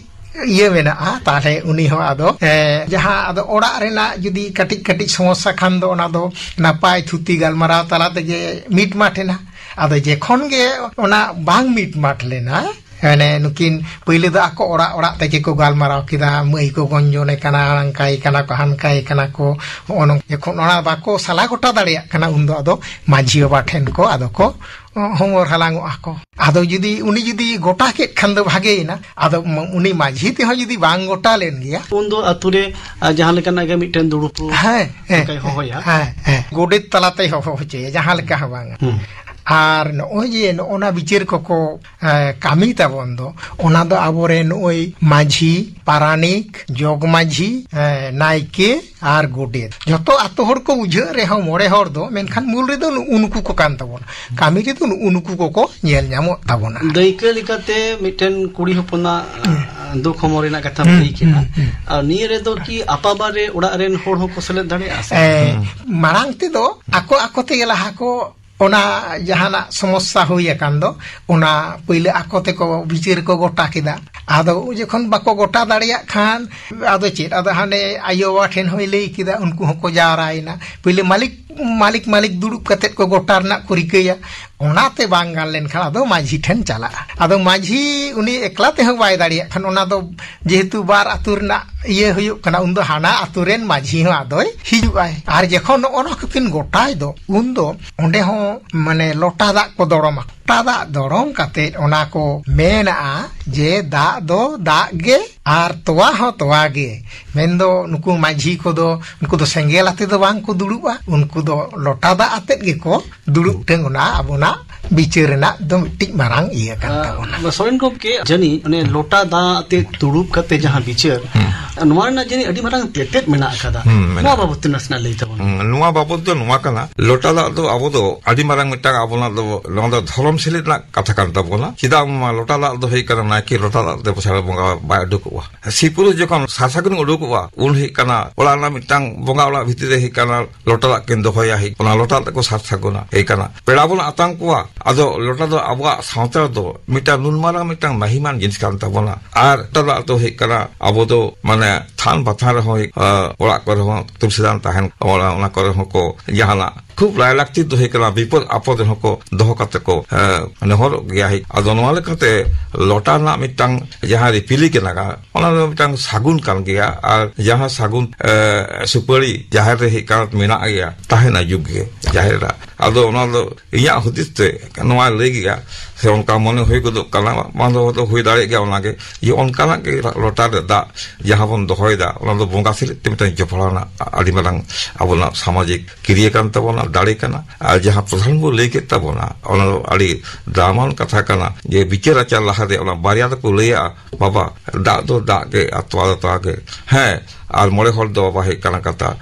ᱤᱭᱟᱹ ᱢᱮᱱᱟᱜᱼᱟ, ᱛᱟᱦᱞᱮ ᱩᱱᱤ ᱦᱚᱸ ᱟᱫᱚ, ᱮ, ᱡᱟᱦᱟᱸ ᱟᱫᱚ ᱚᱲᱟᱜ ᱨᱮᱱᱟᱜ ᱡᱩᱫᱤ ᱠᱟᱹᱴᱤᱡ ᱠᱟᱹᱴᱤᱡ ᱥᱚᱢᱚᱥᱥᱟ ᱠᱷᱟᱱ ᱫᱚ ᱚᱱᱟ ᱫᱚ ᱱᱟᱯᱟᱭ ᱛᱷᱩᱛᱤ ᱜᱟᱞᱢᱟᱨᱟᱣ ᱛᱟᱞᱟ ᱛᱮᱜᱮ ᱢᱤᱴᱢᱟᱴ ᱮᱱᱟ᱾ ᱟᱫᱚ ᱡᱮᱠᱷᱚᱱ ᱜᱮ ᱚᱱᱟ ᱵᱟᱝ ᱢᱤᱴᱢᱟᱴ ᱞᱮᱱᱟ, ᱢᱟᱱᱮ ᱱᱩᱠᱤᱱ ᱯᱟᱹᱭᱞᱟᱹ ᱫᱚ ᱟᱠᱚ ᱚᱲᱟᱜ ᱚᱲᱟᱜ ᱛᱮᱜᱮ ᱠᱚ ᱜᱟᱞᱢᱟᱨᱟᱣ ᱠᱮᱫᱟ, ᱢᱟᱹᱭ ᱠᱚ ᱜᱚᱧᱡᱚᱱᱮ ᱠᱟᱱᱟ, ᱦᱟᱱᱠᱟᱭ ᱠᱟᱱᱟ ᱠᱚ, ᱦᱟᱱᱠᱟᱭ ᱠᱟᱱᱟ ᱠᱚ, ᱦᱚᱸᱜᱼᱚ ᱱᱚᱝ-, ᱡᱚᱠᱷᱚᱱ ᱚᱱᱟ ᱵᱟᱠᱚ ᱥᱟᱞᱟ ᱜᱚᱴᱟ ᱫᱟᱲᱮᱭᱟᱜ ᱠᱟᱱᱟ, ᱩᱱᱫᱚ ᱟᱫᱚ ᱢᱟᱹᱡᱷᱤ ᱵᱟᱵᱟ ᱴᱷᱮᱱ ᱠᱚ ᱟᱫᱚ ᱠᱚ ᱦᱚᱸᱜᱚᱨ ᱦᱟᱞᱟᱝᱚᱜᱼᱟ ᱠᱚ᱾ ᱟᱫᱚ ᱡᱩᱫᱤ ᱩᱱᱤ ᱡᱩᱫᱤ ᱜᱚᱴᱟ ᱠᱮᱫ ᱠᱷᱟᱱ ᱫᱚ ᱵᱷᱟᱜᱮᱭᱮᱱᱟ, ᱟᱫᱚ ᱢ-, ᱩᱱᱤ ᱢᱟᱹᱡᱷᱤ ᱛᱮᱦᱚᱸ ᱡᱩᱫᱤ ᱵᱟᱝ ᱜᱚᱴᱟ ᱞᱮᱱ ᱜᱮᱭᱟ, ᱩᱱᱫᱚ ᱟᱛᱳ ᱨᱮ, ᱟ, ᱡᱟᱦᱟᱸ ᱞᱮᱠᱟᱱᱟᱜ ᱜᱮ ᱢᱤᱫᱴᱮᱱ ᱫᱩᱲᱩᱵ ᱦᱮᱸ, ᱦᱮᱸ, ᱞᱮᱠᱟᱭ ᱦᱚᱦᱚᱭᱟ᱾ ᱦᱮᱸ, ᱦᱮᱸ, ᱜᱚᱰᱮᱛ ᱛᱟᱞᱟᱛᱮᱭ ᱦᱚᱦᱚ ᱦᱚᱪᱚᱭᱟ, ᱡᱟᱦᱟᱸ ᱞᱮᱠᱟ ᱦᱚᱸ ᱵᱟᱝᱟ᱾ ᱦᱩᱸ᱾ ᱟᱨ ᱱᱚᱜᱼᱚᱭ ᱡᱮ ᱱᱚᱜᱼᱚ ᱱᱟ ᱵᱤᱪᱟᱹᱨ ᱠᱚᱠᱚ, ᱮ, ᱠᱟᱹᱢᱤ ᱛᱟᱵᱚᱱ ᱫᱚ, ᱚᱱᱟ ᱫᱚ ᱟᱵᱚᱨᱮᱱ ᱱᱚᱜᱼᱚᱭ ᱢᱟᱹᱡᱷᱤ, ᱯᱟᱨᱟᱱᱤᱠ, ᱡᱚᱜᱽ ᱢᱟᱹᱡᱷᱤ, ᱮ, ᱱᱟᱭᱠᱮ ᱟᱨ ᱜᱚᱰᱮᱛ, ᱡᱷᱚᱛᱚ ᱟᱛᱳ ᱦᱚᱲ ᱠᱚ ᱵᱩᱡᱷᱟᱹᱜ ᱨᱮᱦᱚᱸ ᱢᱚᱬᱮ ᱦᱚᱲ ᱫᱚ, ᱢᱮᱱᱠᱷᱟᱱ ᱢᱩᱞ ᱨᱮᱫᱚ ᱱᱩᱜᱼᱩ ᱱᱩᱠᱩ ᱠᱚ ᱠᱟᱱ ᱛᱟᱵᱚᱱᱟ᱾ ᱠᱟᱹᱢᱤ ᱨᱮᱫᱚ ᱱᱩᱜᱼᱩ ᱱᱩᱠᱩ ᱠᱚᱠᱚ ᱧᱮᱞ ᱧᱟᱢᱚᱜ ᱛᱟᱵᱚᱱᱟ᱾ ᱫᱟᱹᱭᱠᱟᱹ ᱞᱮᱠᱟᱛᱮ ᱢᱤᱫᱴᱮᱱ ᱠᱩᱲᱤ ᱦᱚᱯᱚᱱᱟᱜ, ᱦᱩᱸ᱾ ᱫᱩᱠ ᱦᱚᱢᱚᱨ ᱨᱮᱱᱟᱜ ᱠᱟᱛᱷᱟᱢ ᱦᱩᱸ, ᱞᱟᱹᱭ ᱠᱮᱫᱟ᱾ ᱦᱩᱸ, ᱦᱩᱸ᱾ ᱟᱨ ᱱᱤᱭᱟᱹ ᱨᱮᱫᱚ ᱠᱤ ᱟᱯᱟᱵᱟᱨᱮ ᱚᱲᱟᱜ ᱨᱮᱱ ᱦᱚᱲ ᱦᱚᱸᱠᱚ ᱥᱮᱞᱮᱫ ᱫᱟᱲᱮᱭᱟᱜᱼᱟ ᱥᱮ? ᱮ, ᱦᱩᱸ᱾ ᱢᱟᱲᱟᱝ ᱛᱮᱫᱚ ᱟᱠᱚ ᱟᱠᱚ ᱛᱮᱜᱮ ᱞᱟᱦᱟ ᱠᱚ ᱚᱱᱟ ᱡᱟᱦᱟᱱᱟᱜ ᱥᱚᱢᱚᱥᱥᱟ ᱦᱩᱭ ᱟᱠᱟᱱ ᱫᱚ, ᱚᱱᱟ ᱯᱟᱹᱭᱞᱟᱹ ᱟᱠᱚ ᱛᱮᱠᱚ ᱵᱤᱪᱟᱹᱨ ᱠᱚ ᱜᱚᱴᱟ ᱠᱮᱫᱟ᱾ ᱟᱫᱚ ᱡᱚᱠᱷᱚᱱ ᱵᱟᱠᱚ ᱜᱚᱴᱟ ᱫᱟᱲᱮᱭᱟᱜ ᱠᱷᱟᱱ, ᱟᱫᱚ ᱪᱮᱫ, ᱟᱫᱚ ᱦᱟᱸᱰᱮ ᱟᱭᱳ ᱵᱟᱵᱟ ᱴᱷᱮᱱ ᱦᱚᱸᱭ ᱞᱟᱹᱭ ᱠᱮᱫᱟ, ᱩᱱᱠᱩ ᱦᱚᱸᱠᱚ ᱡᱟᱣᱨᱟᱭᱮᱱᱟ᱾ ᱯᱟᱹᱭᱞᱟᱹ ᱢᱟᱹᱞᱤᱠ ᱢᱟᱹᱞᱤᱠ ᱢᱟᱹᱞᱤᱠ ᱫᱩᱲᱩᱵ ᱠᱟᱛᱮᱫ ᱠᱚ ᱜᱚᱴᱟ ᱨᱮᱱᱟᱜ ᱠᱚ ᱨᱤᱠᱟᱹᱭᱟ᱾ ᱚᱱᱟᱛᱮ ᱵᱟᱝ ᱜᱟᱱ ᱞᱮᱱᱠᱷᱟᱱ ᱟᱫᱚ ᱢᱟᱹᱡᱷᱤ ᱴᱷᱮᱱ ᱪᱟᱞᱟᱜᱼᱟ᱾ ᱟᱫᱚ ᱢᱟᱹᱡᱷᱤ ᱩᱱᱤ ᱮᱠᱞᱟ ᱛᱮᱦᱚᱸ ᱵᱟᱭ ᱫᱟᱲᱮᱭᱟᱜ ᱠᱷᱟᱱ, ᱚᱱᱟ ᱫᱚ ᱡᱮᱦᱮᱛᱩ ᱵᱟᱨ ᱟᱹᱛᱩ ᱨᱮᱱᱟᱜ ᱤᱭᱟᱹ ᱦᱩᱭᱩᱜ ᱠᱟᱱᱟ, ᱩᱱᱫᱚ ᱦᱟᱱᱟ ᱟᱹᱛᱩ ᱨᱮᱱ ᱢᱟᱹᱡᱷᱤ ᱦᱚᱸ ᱟᱫᱚᱭ ᱦᱤᱡᱩᱜᱼᱟᱭ᱾ ᱟᱨ ᱡᱚᱠᱷᱚᱱ ᱱᱚᱜᱼᱚ ᱱᱚᱣᱟ ᱠᱚᱠᱤᱱ ᱜᱚᱴᱟᱭ ᱫᱚ, ᱩᱱᱫᱚ ᱚᱸᱰᱮ ᱦᱚᱸ ᱢᱟᱱᱮ ᱞᱚᱴᱟ ᱫᱟᱜ ᱠᱚ ᱫᱚᱲᱚᱢᱟ᱾ ᱞᱚᱴᱟ ᱫᱟᱜ ᱫᱚᱲᱚᱢ ᱠᱟᱛᱮᱫ ᱚᱱᱟ ᱠᱚ ᱢᱮᱱᱟᱜᱼᱟ ᱡᱮ ᱫᱟᱜ ᱫᱚ ᱫᱟᱜ ᱜᱮ ᱟᱨ ᱛᱚᱣᱟ ᱦᱚᱸ ᱛᱚᱣᱟ ᱜᱮ᱾ ᱢᱮᱱᱫᱚ ᱱᱩᱠᱩ ᱢᱟᱹᱡᱷᱤ ᱠᱚᱫᱚ, ᱩᱱᱠᱩ ᱫᱚ ᱥᱮᱸᱜᱮᱞ ᱟᱛᱮ ᱫᱚ ᱵᱟᱝ ᱠᱚ ᱫᱩᱲᱩᱵᱼᱟ, ᱩᱱᱠᱩ ᱫᱚ ᱞᱚᱴᱟ ᱫᱟᱜ ᱟᱛᱮᱫ ᱜᱮᱠᱚ ᱫᱩᱲᱩᱵ ᱴᱷᱮᱱ᱾ ᱚᱱᱟ ᱟᱵᱚᱱᱟᱜ ᱵᱤᱪᱟᱹᱨ ᱨᱮᱱᱟᱜ ᱫᱚ ᱢᱤᱫᱴᱤᱡ ᱢᱟᱨᱟᱝ ᱤᱭᱟᱹ ᱠᱟᱱ ᱛᱟᱵᱚᱱᱟ᱾ ᱟᱨ ᱥᱚᱨᱮᱱ ᱜᱚᱢᱠᱮ, ᱡᱟᱹᱱᱤᱡ ᱚᱱᱮ ᱞᱚᱴᱟ ᱫᱟᱜ ᱟᱛᱮ ᱫᱩᱲᱩᱵ ᱠᱟᱛᱮ ᱡᱟᱦᱟᱸ ᱵᱤᱪᱟᱹᱨ, ᱦᱩᱸ᱾ ᱱᱚᱣᱟ ᱨᱮᱱᱟᱜ ᱡᱟᱹᱱᱤᱡ ᱟᱹᱰᱤ ᱢᱟᱨᱟᱝ ᱛᱮᱛᱮᱫ ᱢᱮᱱᱟᱜ ᱟᱠᱟᱫᱟ᱾ ᱦᱩᱸ, ᱢᱮᱱᱟᱜᱼᱟ᱾ ᱱᱚᱣᱟ ᱵᱟᱵᱚᱫ ᱛᱮ ᱱᱟᱥᱮᱱᱟᱜ ᱞᱟᱹᱭ ᱛᱟᱵᱚᱱ᱾ ᱦᱩᱸ, ᱱᱚᱣᱟ ᱵᱟᱵᱚᱫ ᱫᱚ ᱱᱚᱣᱟ ᱠᱟᱱᱟ, ᱞᱚᱴᱟ ᱫᱟᱜ ᱫᱚ ᱟᱵᱚ ᱫᱚ ᱟᱹᱰᱤ ᱢᱟᱨᱟᱝ ᱢᱤᱫᱴᱟᱝ ᱟᱵᱚᱱᱟᱜ ᱫᱚ, ᱱᱚᱣᱟ ᱫᱚ ᱫᱷᱚᱨᱚᱢ ᱥᱮᱞᱮᱫ ᱨᱮᱱᱟᱜ ᱠᱟᱛᱷᱟ ᱠᱟᱱ ᱛᱟᱵᱚᱱᱟ᱾ ᱪᱮᱫᱟᱜ ᱢᱟ ᱞᱚᱴᱟ ᱫᱟᱜ ᱫᱚ ᱦᱩᱭᱩᱜ ᱠᱟᱱᱟ ᱱᱟᱭᱠᱮ ᱞᱚᱴᱟ ᱫᱟᱜ ᱛᱮ ᱪᱷᱟᱲᱟ ᱵᱚᱸᱜᱟ ᱵᱟᱭ ᱩᱰᱩᱠᱚᱜᱼᱟ᱾ ᱥᱤ ᱯᱩᱨᱩᱥ ᱡᱚᱠᱷᱚᱱ ᱥᱟᱨ ᱥᱟᱹᱜᱩᱱ ᱩᱰᱩᱠᱚᱜᱼᱟ, ᱩᱱ ᱦᱩᱭᱩᱜ ᱠᱟᱱᱟ ᱚᱲᱟᱜ ᱨᱮᱱᱟᱜ ᱢᱤᱫᱴᱟᱝ ᱵᱚᱸᱜᱟ ᱚᱲᱟᱜ ᱵᱷᱤᱛᱤᱨ ᱨᱮ ᱦᱩᱭᱩᱜ ᱠᱟᱱᱟ ᱞᱚᱴᱟ ᱫᱟᱜ ᱠᱤᱱ ᱫᱚᱦᱚᱭᱟ, ᱦᱩᱭᱩᱜ ᱠᱟᱱᱟ ᱞᱚᱴᱟ ᱫᱟᱜ ᱛᱮᱠᱚ ᱥᱟᱨ ᱥᱟᱹᱜᱩᱱᱟ, ᱦᱩᱭᱩᱜ ᱠᱟᱱᱟ ᱯᱮᱲᱟ ᱵᱚᱱ ᱟᱛᱟᱝ ᱠᱚᱣᱟ᱾ ᱟᱫᱚ ᱞᱚᱴᱟ ᱫᱚ ᱟᱵᱚᱣᱟᱜ ᱥᱟᱶᱛᱟ ᱨᱮᱫᱚ ᱢᱤᱫᱴᱟᱝ ᱱᱩᱱ ᱢᱟᱨᱟᱝ ᱢᱤᱫᱴᱟᱝ ᱢᱟᱹᱦᱤᱢᱟᱱ ᱡᱤᱱᱤᱥ ᱠᱟᱱ ᱛᱟᱵᱚᱱᱟ᱾ ᱟᱨ ᱞᱚᱴᱟ ᱫᱟᱜ ᱫᱚ ᱦᱩᱭᱩᱜ ᱠᱟᱱᱟ ᱟᱵᱚ ᱫᱚ ᱢᱟᱱᱮ ᱛᱷᱟᱱ ᱵᱟᱛᱷᱟᱱ ᱨᱮᱦᱚᱸ, ᱟᱸ, ᱚᱲᱟᱜ ᱠᱚᱨᱮ ᱦᱚᱸ ᱛᱩᱞᱥᱤ ᱫᱟᱱ ᱛᱟᱦᱮᱱ, ᱚᱱᱟ, ᱚᱱᱟ ᱠᱚᱨᱮ ᱦᱚᱸ ᱠᱚ ᱡᱟᱦᱟᱱᱟᱜ ᱠᱷᱩᱵ ᱞᱟᱭᱞᱟᱠᱛᱤ ᱫᱚ ᱦᱩᱭᱩᱜ ᱠᱟᱱᱟ, ᱵᱤᱯᱚᱫ ᱟᱯᱚᱫ ᱨᱮᱦᱚᱸ ᱠᱚ ᱫᱚᱦᱚ ᱠᱟᱛᱮ ᱠᱚ, ᱮ, ᱱᱮᱦᱚᱨᱚᱜ ᱜᱮᱭᱟ᱾ ᱟᱫᱚ ᱱᱚᱣᱟ ᱞᱮᱠᱟᱛᱮ ᱞᱚᱴᱟ ᱨᱮᱱᱟᱜ ᱢᱤᱫᱴᱟᱝ ᱡᱟᱦᱟᱸ ᱨᱤᱯᱤᱞᱤ ᱠᱟᱱᱟ, ᱚᱱᱟ ᱫᱚ ᱢᱤᱫᱴᱟᱝ ᱥᱟᱹᱜᱩᱱ ᱠᱟᱱ ᱜᱮᱭᱟ᱾ ᱟᱨ ᱡᱟᱦᱟᱸ ᱥᱟᱹᱜᱩᱱ, ᱮ, ᱥᱩᱯᱟᱹᱲᱤ ᱡᱟᱦᱮᱨ ᱨᱮ ᱦᱮᱡ ᱠᱟᱛᱮ ᱢᱮᱱᱟᱜ ᱜᱮᱭᱟ, ᱛᱟᱦᱮᱱᱟ ᱡᱩᱜᱽ ᱜᱮ ᱡᱟᱦᱮᱨ ᱨᱮ᱾ ᱟᱫᱚ ᱚᱱᱟ ᱫᱚ ᱤᱧᱟᱹᱜ ᱦᱩᱫᱤᱥ ᱛᱮ ᱱᱚᱣᱟ ᱞᱟᱹᱭ ᱜᱮᱭᱟ, ᱥᱮ ᱚᱱᱠᱟ ᱢᱚᱱᱮ ᱦᱩᱭ ᱜᱚᱫᱚᱜ ᱠᱟᱱᱟ, ᱵᱟᱝ ᱫᱚ ᱦᱩᱭ ᱫᱟᱲᱮᱭᱟᱜ ᱜᱮᱭᱟ᱾ ᱚᱱᱟᱜᱮ ᱡᱮ ᱚᱱᱠᱟᱱᱟᱜ ᱜᱮ ᱞᱚᱴᱟ ᱨᱮ ᱫᱟᱜ ᱡᱟᱦᱟᱸ ᱵᱚᱱ ᱫᱚᱦᱚᱭᱮᱫᱟ, ᱚᱱᱟ ᱫᱚ ᱵᱚᱸᱜᱟ ᱥᱮᱞᱮᱫ ᱛᱮ ᱢᱤᱫᱴᱟᱝ ᱡᱚᱯᱲᱟᱣ ᱨᱮᱱᱟᱜ ᱟᱹᱰᱤ ᱢᱟᱨᱟᱝ ᱟᱵᱚᱱᱟᱜ ᱥᱟᱢᱟᱡᱤᱠ ᱠᱤᱨᱤᱭᱟᱹ ᱠᱟᱱ ᱛᱟᱵᱚᱱᱟ, ᱫᱟᱲᱮ ᱠᱟᱱᱟ᱾ ᱟᱨ ᱡᱟᱦᱟᱸ ᱯᱨᱚᱫᱷᱟᱱ ᱵᱚᱱ ᱞᱟᱹᱭ ᱠᱮᱫ ᱛᱟᱵᱚᱱᱟ, ᱚᱱᱟ ᱫᱚ ᱟᱹᱰᱤ ᱫᱟᱢᱟᱱ ᱠᱟᱛᱷᱟ ᱠᱟᱱᱟ ᱡᱮ ᱵᱤᱪᱟᱹᱨ ᱟᱪᱟᱨ ᱞᱟᱦᱟᱨᱮ ᱚᱱᱟ ᱵᱟᱨᱭᱟ ᱫᱚᱠᱚ ᱞᱟᱹᱭᱟ, ᱵᱟᱵᱟ, ᱫᱟᱜ ᱫᱚ ᱫᱟᱜ ᱜᱮ ᱟᱨ ᱛᱚᱣᱟ ᱫᱚ ᱛᱚᱣᱟ ᱜᱮ᱾ ᱦᱮᱸ, ᱟᱨ ᱢᱚᱬᱮ ᱦᱚᱲ ᱫᱚ ᱵᱟᱵᱟ ᱦᱩᱭᱩᱜ ᱠᱟᱱᱟ ᱠᱟᱛᱷᱟ,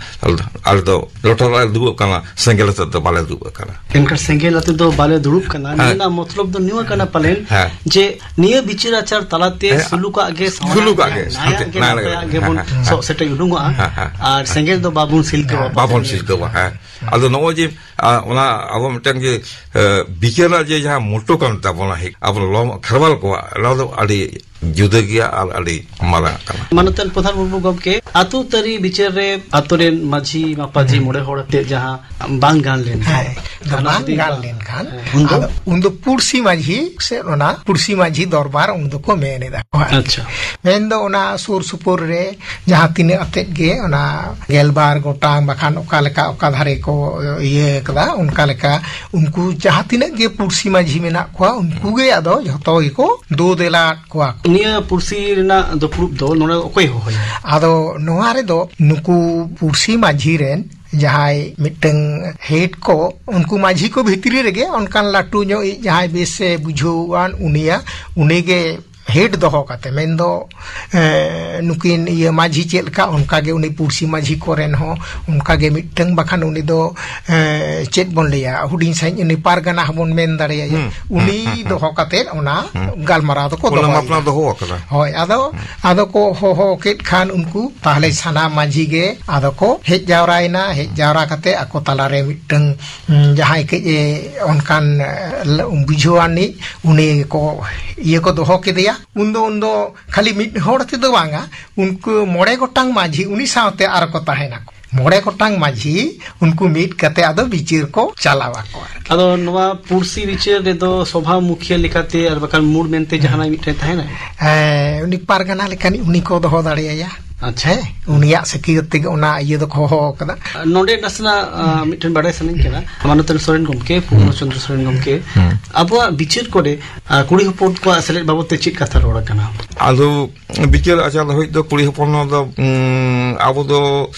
ᱟᱞᱮ ᱫᱚ ᱞᱚᱴᱟ ᱫᱟᱜ ᱞᱮ ᱫᱩᱲᱩᱵ ᱠᱟᱱᱟ, ᱥᱮᱸᱜᱮᱞ ᱟᱛᱮ ᱫᱚ ᱵᱟᱞᱮ ᱫᱩᱲᱩᱵ ᱠᱟᱱᱟ᱾ ᱮᱱᱠᱷᱟᱱ ᱥᱮᱸᱜᱮᱞ ᱟᱛᱮ ᱫᱚ ᱵᱟᱞᱮ ᱫᱩᱲᱩᱵ ᱠᱟᱱᱟ᱾ ᱦᱮᱸ᱾ ᱱᱤᱭᱟᱹ ᱨᱮᱱᱟᱜ ᱢᱚᱛᱞᱚᱵ ᱫᱚ ᱱᱤᱭᱟᱹ ᱠᱟᱱᱟ ᱯᱟᱞᱮᱱ ᱦᱮᱸ᱾ ᱡᱮ ᱱᱤᱭᱟᱹ ᱵᱤᱪᱟᱹᱨ ᱟᱪᱟᱨ ᱛᱟᱞᱟᱛᱮ ᱦᱮᱸ᱾ ᱥᱩᱞᱩᱠᱟᱜ ᱜᱮ ᱥᱟᱶᱟᱭᱟᱜ ᱥᱩᱞᱩᱠᱟᱜ ᱜᱮ, ᱜᱮ, ᱱᱟᱭᱟᱜ ᱥᱟᱱᱛᱮ ᱜᱮ, ᱱᱟᱭᱟᱜ ᱜᱮ, ᱱᱟᱯᱟᱭᱟᱜ ᱜᱮ ᱵᱚᱱ ᱦᱮᱸ, ᱦᱮᱸ, ᱥᱚᱜ ᱦᱮᱸ, ᱥᱮᱴᱮᱡ ᱩᱰᱩᱝᱚᱜᱼᱟ᱾ ᱦᱮᱸ, ᱦᱮᱸ, ᱦᱮᱸ᱾ ᱟᱨ ᱥᱮᱸᱜᱮᱞ ᱫᱚ ᱵᱟᱵᱚᱱ ᱥᱤᱞᱠᱟᱹᱣᱟ ᱦᱮᱸ, ᱯᱟᱞᱮᱱ᱾ ᱵᱟᱵᱚᱱ ᱥᱤᱞᱠᱟᱹᱣᱟ, ᱦᱮᱸ᱾ ᱟᱫᱚ ᱱᱚᱜᱼᱚᱭ ᱡᱮ, ᱟ, ᱚᱱᱟ ᱟᱵᱚ ᱢᱤᱫᱴᱟᱝ ᱡᱮ, ᱟ, ᱵᱤᱪᱟᱹᱨ ᱨᱮᱱᱟᱜ ᱡᱮ ᱡᱟᱦᱟᱸ ᱢᱚᱴᱴᱳ ᱠᱟᱱ ᱛᱟᱵᱚᱱᱟ, ᱦᱮᱸ, ᱟᱵᱚ ᱞᱚᱢ ᱠᱷᱮᱨᱣᱟᱞ ᱠᱚᱣᱟᱜ, ᱚᱱᱟ ᱫᱚ ᱟᱹᱰᱤ ᱡᱩᱫᱟᱹ ᱜᱮᱭᱟ ᱟᱨ ᱟᱹᱰᱤ ᱢᱟᱨᱟᱝ ᱠᱟᱱᱟ᱾ ᱢᱟᱱᱚᱛᱟᱱ ᱯᱨᱚᱫᱷᱟᱱ ᱢᱩᱨᱢᱩ ᱜᱚᱢᱠᱮ, ᱟᱛᱳ ᱛᱟᱹᱨᱤ ᱵᱤᱪᱟᱹᱨ ᱨᱮ ᱟᱛᱳ ᱨᱮᱱ ᱢᱟᱹᱡᱷᱤ ᱢᱟᱯᱟᱡᱷᱤ ᱦᱮᱸ᱾ ᱢᱚᱬᱮ ᱦᱚᱲ ᱟᱛᱮ ᱡᱟᱦᱟᱸ ᱵᱟᱝ ᱜᱟᱱ ᱞᱮᱱ ᱦᱮᱸ, ᱫᱚ ᱚᱱᱟ ᱵᱟᱝ ᱤᱫᱤ ᱜᱟᱱ ᱠᱟᱛᱮ ᱞᱮᱱᱠᱷᱟᱱ, ᱦᱮᱸ᱾ ᱩᱱᱫᱚ ᱟᱫᱚ ᱩᱱᱫᱚ ᱯᱩᱲᱥᱤ ᱢᱟᱹᱡᱷᱤ ᱥᱮ ᱚᱱᱟ ᱯᱩᱲᱥᱤ ᱢᱟᱹᱡᱷᱤ ᱫᱚᱨᱵᱟᱨ ᱩᱱ ᱫᱚᱠᱚ ᱢᱮᱱ ᱮᱫᱟ ᱠᱚ᱾ ᱟᱪᱪᱷᱟ᱾ ᱢᱮᱱᱫᱚ ᱚᱱᱟ ᱥᱩᱨ ᱥᱩᱯᱩᱨ ᱨᱮ ᱡᱟᱦᱟᱸ ᱛᱤᱱᱟᱹᱜ ᱟᱛᱮᱫ ᱜᱮ ᱚᱱᱟ ᱜᱮᱞᱵᱟᱨ ᱜᱚᱴᱟᱝ ᱵᱟᱠᱷᱟᱱ ᱚᱠᱟ ᱞᱮᱠᱟ ᱚᱠᱟ ᱫᱷᱟᱨᱮ ᱠᱚ ᱤᱭᱟᱹ ᱠᱟᱫᱟ, ᱚᱱᱠᱟ ᱞᱮᱠᱟ ᱩᱱᱠᱩ ᱡᱟᱦᱟᱸ ᱛᱤᱱᱟᱹᱜ ᱜᱮ ᱯᱩᱲᱥᱤ ᱢᱟᱹᱡᱷᱤ ᱢᱮᱱᱟᱜ ᱠᱚᱣᱟ, ᱩᱱᱠᱩ ᱜᱮ ᱟᱫᱚ ᱡᱷᱚᱛᱚ ᱜᱮᱠᱚ ᱫᱳ ᱫᱮᱞᱟᱫ ᱠᱚᱣᱟ᱾ ᱱᱤᱭᱟᱹ ᱯᱩᱲᱥᱤ ᱨᱮᱱᱟᱜ ᱫᱩᱯᱲᱩᱵ ᱫᱚ ᱱᱚᱰᱮ ᱚᱠᱚᱭ ᱦᱚᱦᱚᱭᱟ? ᱟᱫᱚ ᱱᱚᱣᱟ ᱨᱮᱫᱚ ᱱᱩᱠᱩ ᱯᱩᱲᱥᱤ ᱢᱟᱹᱡᱷᱤ ᱨᱮᱱ ᱡᱟᱦᱟᱸᱭ ᱢᱤᱫᱴᱟᱝ ᱦᱮᱰ ᱠᱚ, ᱩᱱᱠᱩ ᱢᱟᱹᱡᱷᱤ ᱠᱚ ᱵᱷᱤᱛᱨᱤ ᱨᱮᱜᱮ ᱚᱱᱠᱟᱱ ᱞᱟᱹᱴᱩ ᱧᱚᱜ ᱤᱡ ᱡᱟᱦᱟᱸᱭ ᱵᱮᱥ ᱮ ᱵᱩᱡᱷᱟᱹᱣᱟᱱ ᱩᱱᱤᱭᱟ, ᱩᱱᱤᱜᱮ ᱦᱮᱰ ᱫᱚᱦᱚ ᱠᱟᱛᱮ, ᱢᱮᱱᱫᱚ ᱮ, ᱱᱩᱠᱤᱱ ᱤᱭᱟᱹ ᱢᱟᱹᱡᱷᱤ ᱪᱮᱫ ᱞᱮᱠᱟ, ᱚᱱᱠᱟᱜᱮ ᱩᱱᱤ ᱯᱩᱲᱥᱤ ᱢᱟᱹᱡᱷᱤ ᱠᱚᱨᱮᱱ ᱦᱚᱸ ᱚᱱᱠᱟᱜᱮ ᱢᱤᱫᱴᱟᱝ, ᱵᱟᱠᱷᱟᱱ ᱩᱱᱤ ᱫᱚ ᱮ, ᱪᱮᱫ ᱵᱚᱱ ᱞᱟᱹᱭᱟ, ᱦᱩᱰᱤᱧ ᱥᱟᱺᱦᱤᱡ ᱩᱱᱤ ᱯᱟᱨᱜᱟᱱᱟ ᱦᱚᱸᱵᱚᱱ ᱢᱮᱱ ᱫᱟᱲᱮᱭᱟᱭᱟ᱾ ᱦᱩᱸ, ᱩᱱᱤ ᱦᱩᱸ, ᱦᱩᱸ, ᱦᱩᱸ᱾ ᱫᱚᱦᱚ ᱠᱟᱛᱮ ᱚᱱᱟ ᱦᱩᱸ᱾ ᱜᱟᱞᱢᱟᱨᱟᱣ ᱫᱚᱠᱚ ᱚᱱᱟ ᱫᱚᱦᱚᱭᱟ᱾ ᱢᱟᱯᱞᱟ ᱫᱚᱦᱚ ᱟᱠᱟᱫᱟ᱾ ᱦᱳᱭ, ᱟᱫᱚ ᱦᱩᱸ᱾ ᱟᱫᱚ ᱠᱚ ᱦᱚᱦᱚ ᱠᱮᱫ ᱠᱷᱟᱱ ᱩᱱᱠᱩ ᱛᱟᱦᱞᱮ ᱥᱟᱱᱟᱢ ᱢᱟᱹᱡᱷᱤ ᱜᱮ ᱟᱫᱚ ᱠᱚ ᱦᱮᱡ ᱡᱟᱣᱨᱟᱭᱮᱱᱟ᱾ ᱦᱮᱡ ᱡᱟᱣᱨᱟ ᱠᱟᱛᱮ ᱟᱠᱚ ᱛᱟᱞᱟᱨᱮ ᱢᱤᱫᱴᱟᱝ ᱩᱸ, ᱡᱟᱦᱟᱸᱭ ᱠᱟᱹᱡ ᱮ ᱚᱱᱠᱟᱱ ᱮ, ᱵᱩᱡᱷᱟᱹᱣ ᱟᱱᱤᱡ, ᱩᱱᱤ ᱠᱚ ᱤᱭᱟᱹ ᱠᱚ ᱫᱚᱦᱚ ᱠᱮᱫᱮᱭᱟ᱾ ᱩᱱᱫᱚ ᱩᱱᱫᱚ ᱠᱷᱟᱹᱞᱤ ᱢᱤᱫ ᱦᱚᱲ ᱛᱮᱫᱚ ᱵᱟᱝᱟ, ᱩᱱᱠᱩ ᱢᱚᱬᱮ ᱜᱚᱴᱟᱝ ᱢᱟᱹᱡᱷᱤ ᱩᱱᱤ ᱥᱟᱶᱛᱮ ᱟᱨ ᱠᱚ ᱛᱟᱦᱮᱱᱟ᱾ ᱢᱚᱬᱮ ᱜᱚᱴᱟᱝ ᱢᱟᱹᱡᱷᱤ ᱩᱱᱠᱩ ᱢᱤᱫ ᱠᱟᱛᱮ ᱟᱫᱚ ᱵᱤᱪᱟᱹᱨ ᱠᱚ ᱪᱟᱞᱟᱣ ᱟᱠᱚ ᱟᱨᱠᱤ᱾ ᱟᱫᱚ ᱱᱚᱣᱟ ᱯᱩᱲᱥᱤ ᱵᱤᱪᱟᱹᱨ ᱨᱮᱫᱚ ᱥᱚᱵᱷᱟ ᱢᱩᱠᱷᱤᱭᱟᱹ ᱞᱮᱠᱟᱛᱮ ᱟᱨ ᱵᱟᱠᱷᱟᱱ ᱢᱩᱲ ᱢᱮᱱᱛᱮ ᱦᱮᱸ᱾ ᱡᱟᱦᱟᱱᱟᱜ ᱢᱤᱫᱴᱮᱱ ᱛᱟᱦᱮᱱᱟ? ᱦᱮᱸ, ᱩᱱᱤ ᱯᱟᱨᱜᱟᱱᱟ ᱞᱮᱠᱟᱱᱤᱡ ᱩᱱᱤ ᱠᱚ ᱫᱚᱦᱚ ᱫᱟᱲᱮᱭᱟᱭᱟ᱾ ᱟᱪᱪᱷᱟ᱾ ᱦᱮᱸ, ᱩᱱᱤᱭᱟᱜ ᱥᱟᱹᱠᱷᱤᱭᱟᱹᱛ ᱛᱮᱜᱮ ᱚᱱᱟ ᱤᱭᱟᱹ ᱫᱚᱠᱚ ᱦᱚᱦᱚ ᱟᱠᱟᱫᱟ᱾ ᱱᱚᱰᱮ ᱱᱟᱥᱮᱱᱟᱜ, ᱟ, ᱢᱤᱫᱴᱮᱱ ᱵᱟᱰᱟᱭ ᱥᱟᱱᱟᱧ ᱠᱟᱱᱟ, ᱢᱟᱱᱚᱛᱟᱱ ᱥᱚᱨᱮᱱ ᱜᱚᱢᱠᱮ, ᱯᱩᱨᱱᱚ ᱪᱚᱱᱫᱨᱚ ᱥᱚᱨᱮᱱ ᱜᱚᱢᱠᱮ, ᱦᱩᱸ᱾ ᱟᱵᱚᱣᱟᱜ ᱵᱤᱪᱟᱹᱨ ᱠᱚᱨᱮ, ᱟ, ᱠᱩᱲᱤ ᱦᱚᱯᱚᱱ ᱠᱚᱣᱟᱜ ᱥᱮᱞᱮᱫ ᱵᱟᱵᱚᱛ ᱛᱮ ᱪᱮᱫ ᱠᱟᱛᱷᱟ ᱨᱚᱲ ᱟᱠᱟᱱᱟ? ᱟᱫᱚ ᱵᱤᱪᱟᱹᱨ ᱟᱪᱟᱨ ᱫᱷᱟᱹᱵᱤᱡ ᱫᱚ ᱠᱩᱲᱤ ᱦᱚᱯᱚᱱ ᱫᱚ, ᱩᱸ, ᱟᱵᱚ ᱫᱚ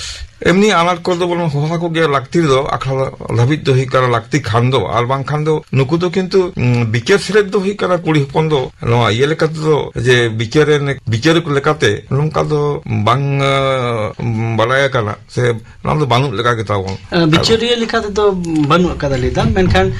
ᱮᱢᱱᱤ ᱟᱱᱟᱴ ᱠᱚᱨᱮ ᱫᱚ ᱵᱚᱱ ᱦᱚᱦᱚ ᱟᱠᱚ ᱜᱮᱭᱟ, ᱞᱟᱹᱠᱛᱤ ᱨᱮᱫᱚ ᱟᱠᱷᱲᱟ ᱫᱷᱟᱹᱵᱤᱡ ᱫᱚ ᱦᱩᱭᱩᱜ ᱠᱟᱱᱟ ᱞᱟᱹᱠᱛᱤ ᱠᱷᱟᱱ ᱫᱚ, ᱟᱨ ᱵᱟᱝᱠᱷᱟᱱ ᱫᱚ ᱱᱩᱠᱩ ᱫᱚ ᱠᱤᱱᱛᱩ, ᱩᱸ, ᱵᱤᱪᱟᱹᱨ ᱥᱮᱞᱮᱫ ᱫᱚ ᱦᱩᱭᱩᱜ ᱠᱟᱱᱟ ᱠᱩᱲᱤ ᱦᱚᱯᱚᱱ ᱫᱚ ᱱᱚᱣᱟ ᱤᱭᱟᱹ ᱞᱮᱠᱟ ᱛᱮᱫᱚ ᱡᱮ ᱵᱤᱪᱟᱹᱨ ᱨᱮᱱ, ᱵᱤᱪᱟᱹᱨ ᱞᱮᱠᱟᱛᱮ ᱱᱚᱝᱠᱟ ᱫᱚ ᱵᱟᱝ ᱵᱟᱝ ᱵᱟᱲᱟᱭ ᱟᱠᱟᱱᱟ, ᱥᱮ ᱱᱚᱣᱟ ᱫᱚ ᱵᱟᱹᱱᱩᱜ ᱞᱮᱠᱟ ᱜᱮ ᱛᱟᱵᱚᱱ᱾ ᱵᱤᱪᱟᱹᱨᱤᱭᱟᱹ ᱞᱮᱠᱟ ᱛᱮᱫᱚ ᱵᱟᱹᱱᱩᱜ ᱟᱠᱟᱫᱟ ᱞᱟᱹᱭ ᱫᱟᱢ, ᱢᱮᱱᱠᱷᱟᱱ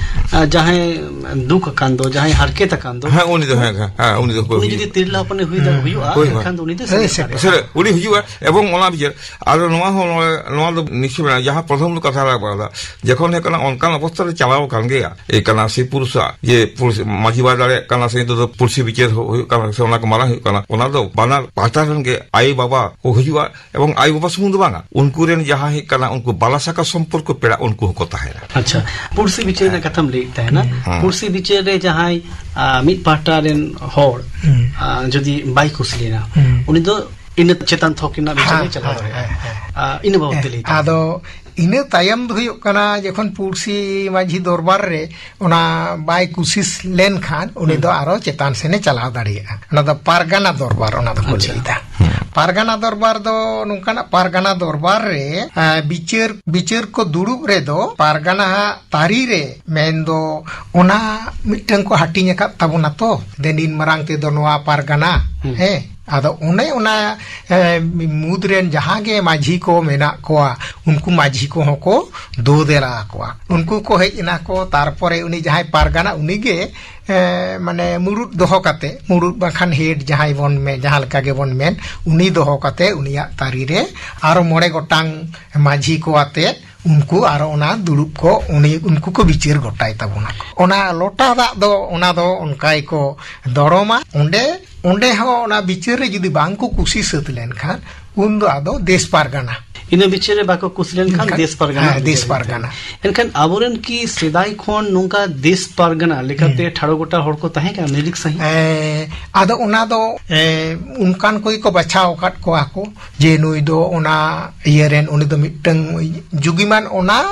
ᱡᱟᱦᱟᱸᱭ ᱫᱩᱠ ᱟᱠᱟᱱ ᱫᱚ, ᱡᱟᱦᱟᱸᱭ ᱦᱟᱨᱠᱮᱛ ᱟᱠᱟᱱ ᱫᱚ, ᱦᱮᱸ, ᱩᱱᱤ ᱫᱚ, ᱦᱮᱸ, ᱦᱮᱸ, ᱩᱱᱤ ᱫᱚ ᱦᱩᱭ ᱩᱱᱤ ᱡᱩᱫᱤ ᱛᱤᱨᱞᱟᱹ ᱦᱚᱯᱚᱱᱮ ᱦᱩᱭ ᱫᱟ-, ᱦᱩᱭᱩᱜᱼᱟ, ᱦᱳᱭ, ᱦᱳᱭ᱾ ᱮᱱᱠᱷᱟᱱ ᱫᱚ ᱩᱱᱤ ᱫᱚ ᱦᱮᱸ, ᱥᱮᱞᱮᱫ ᱥᱮ-, ᱫᱟᱲᱮᱭᱟᱜᱼᱟ᱾ ᱥᱮ-, ᱩᱱᱤ ᱦᱤᱡᱩᱜᱼᱟ᱾ ᱮᱵᱚᱝ ᱚᱱᱟ ᱵᱤᱪᱟᱹᱨ, ᱟᱨ ᱱᱚᱣᱟ ᱦᱚᱸ, ᱱᱚᱣᱟ, ᱱᱚᱣᱟ ᱫᱚ ᱱᱤᱥᱪᱚᱭ ᱢᱮᱱᱟᱜᱼᱟ, ᱡᱟᱦᱟᱸ ᱯᱨᱚᱛᱷᱚᱢ ᱫᱚ ᱠᱟᱛᱷᱟ ᱨᱟᱠᱟᱵ ᱟᱠᱟᱫᱟ, ᱡᱚᱠᱷᱚᱱ ᱦᱩᱭᱩᱜ ᱠᱟᱱᱟ, ᱚᱱᱠᱟᱱ ᱚᱵᱚᱥᱛᱟ ᱨᱮ ᱪᱟᱞᱟᱣ ᱟᱠᱟᱱ ᱜᱮᱭᱟ, ᱮ ᱠᱟᱱᱟ, ᱥᱮ ᱯᱩᱨᱩᱥᱟᱜ ᱡᱮ ᱯᱩᱨᱩᱥ ᱢᱟᱹᱡᱷᱤ ᱵᱟᱭ ᱫᱟᱲᱮᱭᱟᱜ ᱠᱟᱱᱟ, ᱥᱮ ᱱᱤᱛᱚᱜ ᱫᱚ ᱯᱩᱲᱥᱤ ᱵᱤᱪᱟᱹᱨ ᱦᱩ-, ᱦᱩᱭᱩᱜ ᱠᱟᱱᱟ, ᱥᱮ ᱚᱱᱟ ᱠᱚ ᱢᱟᱨᱟᱝ ᱦᱩᱭᱩᱜ ᱠᱟᱱᱟ, ᱚᱱᱟ ᱫᱚ ᱵᱟᱱᱟᱨ ᱯᱟᱦᱴᱟ ᱨᱮᱱ ᱜᱮ ᱟᱭᱳ ᱵᱟᱵᱟ ᱠᱚ ᱦᱤᱡᱩᱜᱼᱟ, ᱮᱵᱚᱝ ᱟᱭᱳ ᱵᱟᱵᱟ ᱥᱩᱢᱩᱝ ᱫᱚ ᱵᱟᱝᱟ, ᱩᱱᱠᱩ ᱨᱮᱱ ᱡᱟᱦᱟᱸ ᱦᱩᱭᱩᱜ ᱠᱟᱱᱟ, ᱩᱱᱠᱩ ᱵᱟᱞᱟ ᱥᱟᱠᱟ ᱥᱚᱢᱯᱚᱨᱠᱚ ᱯᱮᱲᱟ, ᱩᱱᱠᱩ ᱦᱚᱸᱠᱚ ᱛᱟᱦᱮᱱᱟ᱾ ᱟᱪᱪᱷᱟ, ᱯᱩᱲᱥᱤ ᱵᱤᱪᱟᱹᱨ ᱨᱮᱱᱟᱜ ᱠᱟᱛᱷᱟᱢ ᱞᱟᱹᱭᱮᱫ ᱛᱟᱦᱮᱱᱟ᱾ ᱦᱮᱸ᱾ ᱯᱩᱲᱥᱤ ᱵᱤᱪᱟᱹᱨ ᱨᱮ ᱡᱟᱦᱟᱸᱭ, ᱟ, ᱢᱤᱫ ᱯᱟᱦᱴᱟ ᱨᱮᱱ ᱦᱚᱲ, ᱦᱮᱸ᱾ ᱟ, ᱡᱩᱫᱤ ᱵᱟᱭ ᱠᱩᱥᱤ ᱞᱮᱱᱟ, ᱦᱮᱸ᱾ ᱩᱱᱤ ᱫᱚ ᱤᱱᱟᱹ ᱪᱮᱛᱟᱱ ᱛᱷᱚᱠ ᱨᱮᱱᱟᱜ ᱵᱤᱪᱟᱹᱨ ᱨᱮ ᱦᱮᱸ, ᱪᱟᱞᱟᱣ ᱦᱮᱸ, ᱫᱟᱲᱮᱭᱟᱜᱼᱟ᱾ ᱦᱮᱸ, ᱦᱮᱸ᱾ ᱟ, ᱤᱱᱟᱹ ᱵᱟᱵᱚᱫ ᱛᱮ ᱞᱟᱹᱭ ᱛᱟᱵᱚᱱ᱾ ᱟᱫᱚ ᱤᱱᱟᱹ ᱛᱟᱭᱚᱢ ᱫᱚ ᱦᱩᱭᱩᱜ ᱠᱟᱱᱟ, ᱡᱚᱠᱷᱚᱱ ᱯᱩᱲᱥᱤ ᱢᱟᱹᱡᱷᱤ ᱫᱚᱨᱵᱟᱨ ᱨᱮ ᱚᱱᱟ ᱵᱟᱭ ᱠᱩᱥᱤᱥ ᱞᱮᱱᱠᱷᱟᱱ, ᱩᱱᱤ ᱦᱩᱸ᱾ ᱫᱚ ᱟᱨᱚ ᱪᱮᱛᱟᱱ ᱥᱮᱱᱮ ᱪᱟᱞᱟᱣ ᱫᱟᱲᱮᱭᱟᱜᱼᱟ᱾ ᱚᱱᱟ ᱫᱚ ᱯᱟᱨᱜᱟᱱᱟ ᱫᱚᱨᱵᱟᱨ, ᱚᱱᱟ ᱫᱚᱠᱚ ᱟᱪᱪᱷᱟ᱾ ᱞᱟᱹᱭᱫᱟ᱾ ᱦᱩᱸ᱾ ᱯᱟᱨᱜᱟᱱᱟ ᱫᱚᱨᱵᱟᱨ ᱫᱚ ᱱᱚᱝᱠᱟᱱᱟᱜ, ᱯᱟᱨᱜᱟᱱᱟ ᱫᱚᱨᱵᱟᱨ ᱨᱮ, ᱟ, ᱵᱤᱪᱟᱹᱨ, ᱵᱤᱪᱟᱹᱨ ᱠᱚ ᱫᱩᱲᱩᱵ ᱨᱮᱫᱚ ᱯᱟᱨᱜᱟᱱᱟ ᱦᱟᱜ ᱛᱟᱹᱨᱤ ᱨᱮ, ᱢᱮᱱᱫᱚ ᱚᱱᱟ ᱢᱤᱫᱴᱟᱝ ᱠᱚ ᱦᱟᱹᱴᱤᱧ ᱟᱠᱟᱫ ᱛᱟᱵᱚᱱᱟ ᱛᱚ, ᱫᱮᱱᱤᱱ ᱢᱟᱨᱟᱝ ᱛᱮᱫᱚ ᱱᱚᱣᱟ ᱯᱟᱨᱜᱟᱱᱟ, ᱦᱩᱸ᱾ ᱦᱮᱸ, ᱟᱫᱚ ᱚᱱᱮ ᱚᱱᱟ, ᱮ, ᱢᱩᱫᱽ ᱨᱮᱱ ᱡᱟᱦᱟᱸ ᱜᱮ ᱢᱟᱹᱡᱷᱤ ᱠᱚ ᱢᱮᱱᱟᱜ ᱠᱚᱣᱟ, ᱩᱱᱠᱩ ᱢᱟᱹᱡᱷᱤ ᱠᱚᱦᱚᱸ ᱠᱚ ᱫᱳ ᱫᱮᱞᱟ ᱟᱠᱚᱣᱟ᱾ ᱩᱱᱠᱩ ᱠᱚ ᱦᱮᱡ ᱮᱱᱟ ᱠᱚ, ᱛᱟᱨᱯᱚᱨᱮ ᱩᱱᱤ ᱡᱟᱦᱟᱸᱭ ᱯᱟᱨᱜᱟᱱᱟ, ᱩᱱᱤ ᱜᱮ, ᱮ, ᱢᱟᱱᱮ ᱢᱩᱲᱩᱫ ᱫᱚᱦᱚ ᱠᱟᱛᱮ, ᱢᱩᱲᱩᱫ ᱵᱟᱝᱠᱷᱟᱱ ᱦᱮᱰ ᱡᱟᱦᱟᱸᱭ ᱵᱚᱱ ᱢᱮ-, ᱡᱟᱦᱟᱸ ᱞᱮᱠᱟ ᱜᱮᱵᱚᱱ ᱢᱮᱱ, ᱩᱱᱤ ᱫᱚᱦᱚ ᱠᱟᱛᱮ ᱩᱱᱤᱭᱟᱜ ᱛᱟᱹᱨᱤ ᱨᱮ ᱟᱨᱚ ᱢᱚᱬᱮ ᱜᱚᱴᱟᱝ ᱢᱟᱹᱡᱷᱤ ᱠᱚ ᱟᱛᱮ ᱩᱱᱠᱩ ᱟᱨᱚ ᱚᱱᱟ ᱫᱩᱲᱩᱵ ᱠᱚ, ᱩᱱᱤ, ᱩᱱᱠᱩ ᱠᱚ ᱵᱤᱪᱟᱹᱨ ᱜᱚᱴᱟᱭ ᱛᱟᱵᱚᱱᱟ ᱠᱚ᱾ ᱚᱱᱟ ᱞᱚᱴᱟ ᱫᱟᱜ ᱫᱚ, ᱚᱱᱟ ᱫᱚ ᱚᱱᱠᱟ ᱜᱮᱠᱚ ᱫᱚᱲᱚᱢᱟ᱾ ᱚᱸᱰᱮ, ᱚᱸᱰᱮ ᱦᱚᱸ ᱚᱱᱟ ᱵᱤᱪᱟᱹᱨ ᱨᱮ ᱡᱩᱫᱤ ᱵᱟᱝ ᱠᱚ ᱠᱩᱥᱤ ᱥᱟᱹᱛ ᱞᱮᱱᱠᱷᱟᱱ, ᱩᱱ ᱫᱚ ᱟᱫᱚ ᱫᱮᱥ ᱯᱟᱨᱜᱟᱱᱟ᱾ ᱤᱱᱟᱹ ᱵᱤᱪᱟᱹᱨ ᱨᱮ ᱵᱟᱠᱚ ᱠᱩᱥᱤ ᱞᱮᱱᱠᱷᱟᱱ ᱮᱱᱠᱷᱟᱱ, ᱫᱮᱥ ᱯᱟᱨᱜᱟᱱᱟ ᱦᱮᱸ, ᱵᱤᱪᱟᱹᱨ ᱫᱮᱥ ᱦᱩᱭᱩᱜ ᱛᱟᱭᱟ᱾ ᱯᱟᱨᱜᱟᱱᱟ᱾ ᱮᱱᱠᱷᱟᱱ ᱟᱵᱚᱨᱮᱱ ᱠᱤ ᱥᱮᱫᱟᱭ ᱠᱷᱚᱱ ᱱᱚᱝᱠᱟ ᱫᱮᱥ ᱯᱟᱨᱜᱟᱱᱟ ᱞᱮᱠᱟᱛᱮ ᱦᱩᱸ᱾ ᱴᱷᱟᱲᱚ ᱜᱚᱴᱟ ᱦᱚᱲ ᱠᱚ ᱛᱟᱦᱮᱸ ᱠᱟᱱᱟ, ᱱᱤᱨᱤᱠ ᱥᱟᱺᱦᱤᱡ? ᱮᱸ, ᱟᱫᱚ ᱚᱱᱟ ᱫᱚ, ᱮᱸ, ᱚᱱᱠᱟᱱ ᱠᱚᱜᱮ ᱠᱚ ᱵᱟᱪᱷᱟᱣ ᱟᱠᱟᱫ ᱠᱚᱣᱟ ᱠᱚ, ᱡᱮ ᱱᱩᱭ ᱫᱚ ᱚᱱᱟ ᱤᱭᱟᱹ ᱨᱮᱱ, ᱩᱱᱤ ᱫᱚ ᱢᱤᱫᱴᱟᱝ ᱡᱩᱜᱤᱢᱟᱱ ᱚᱱᱟ,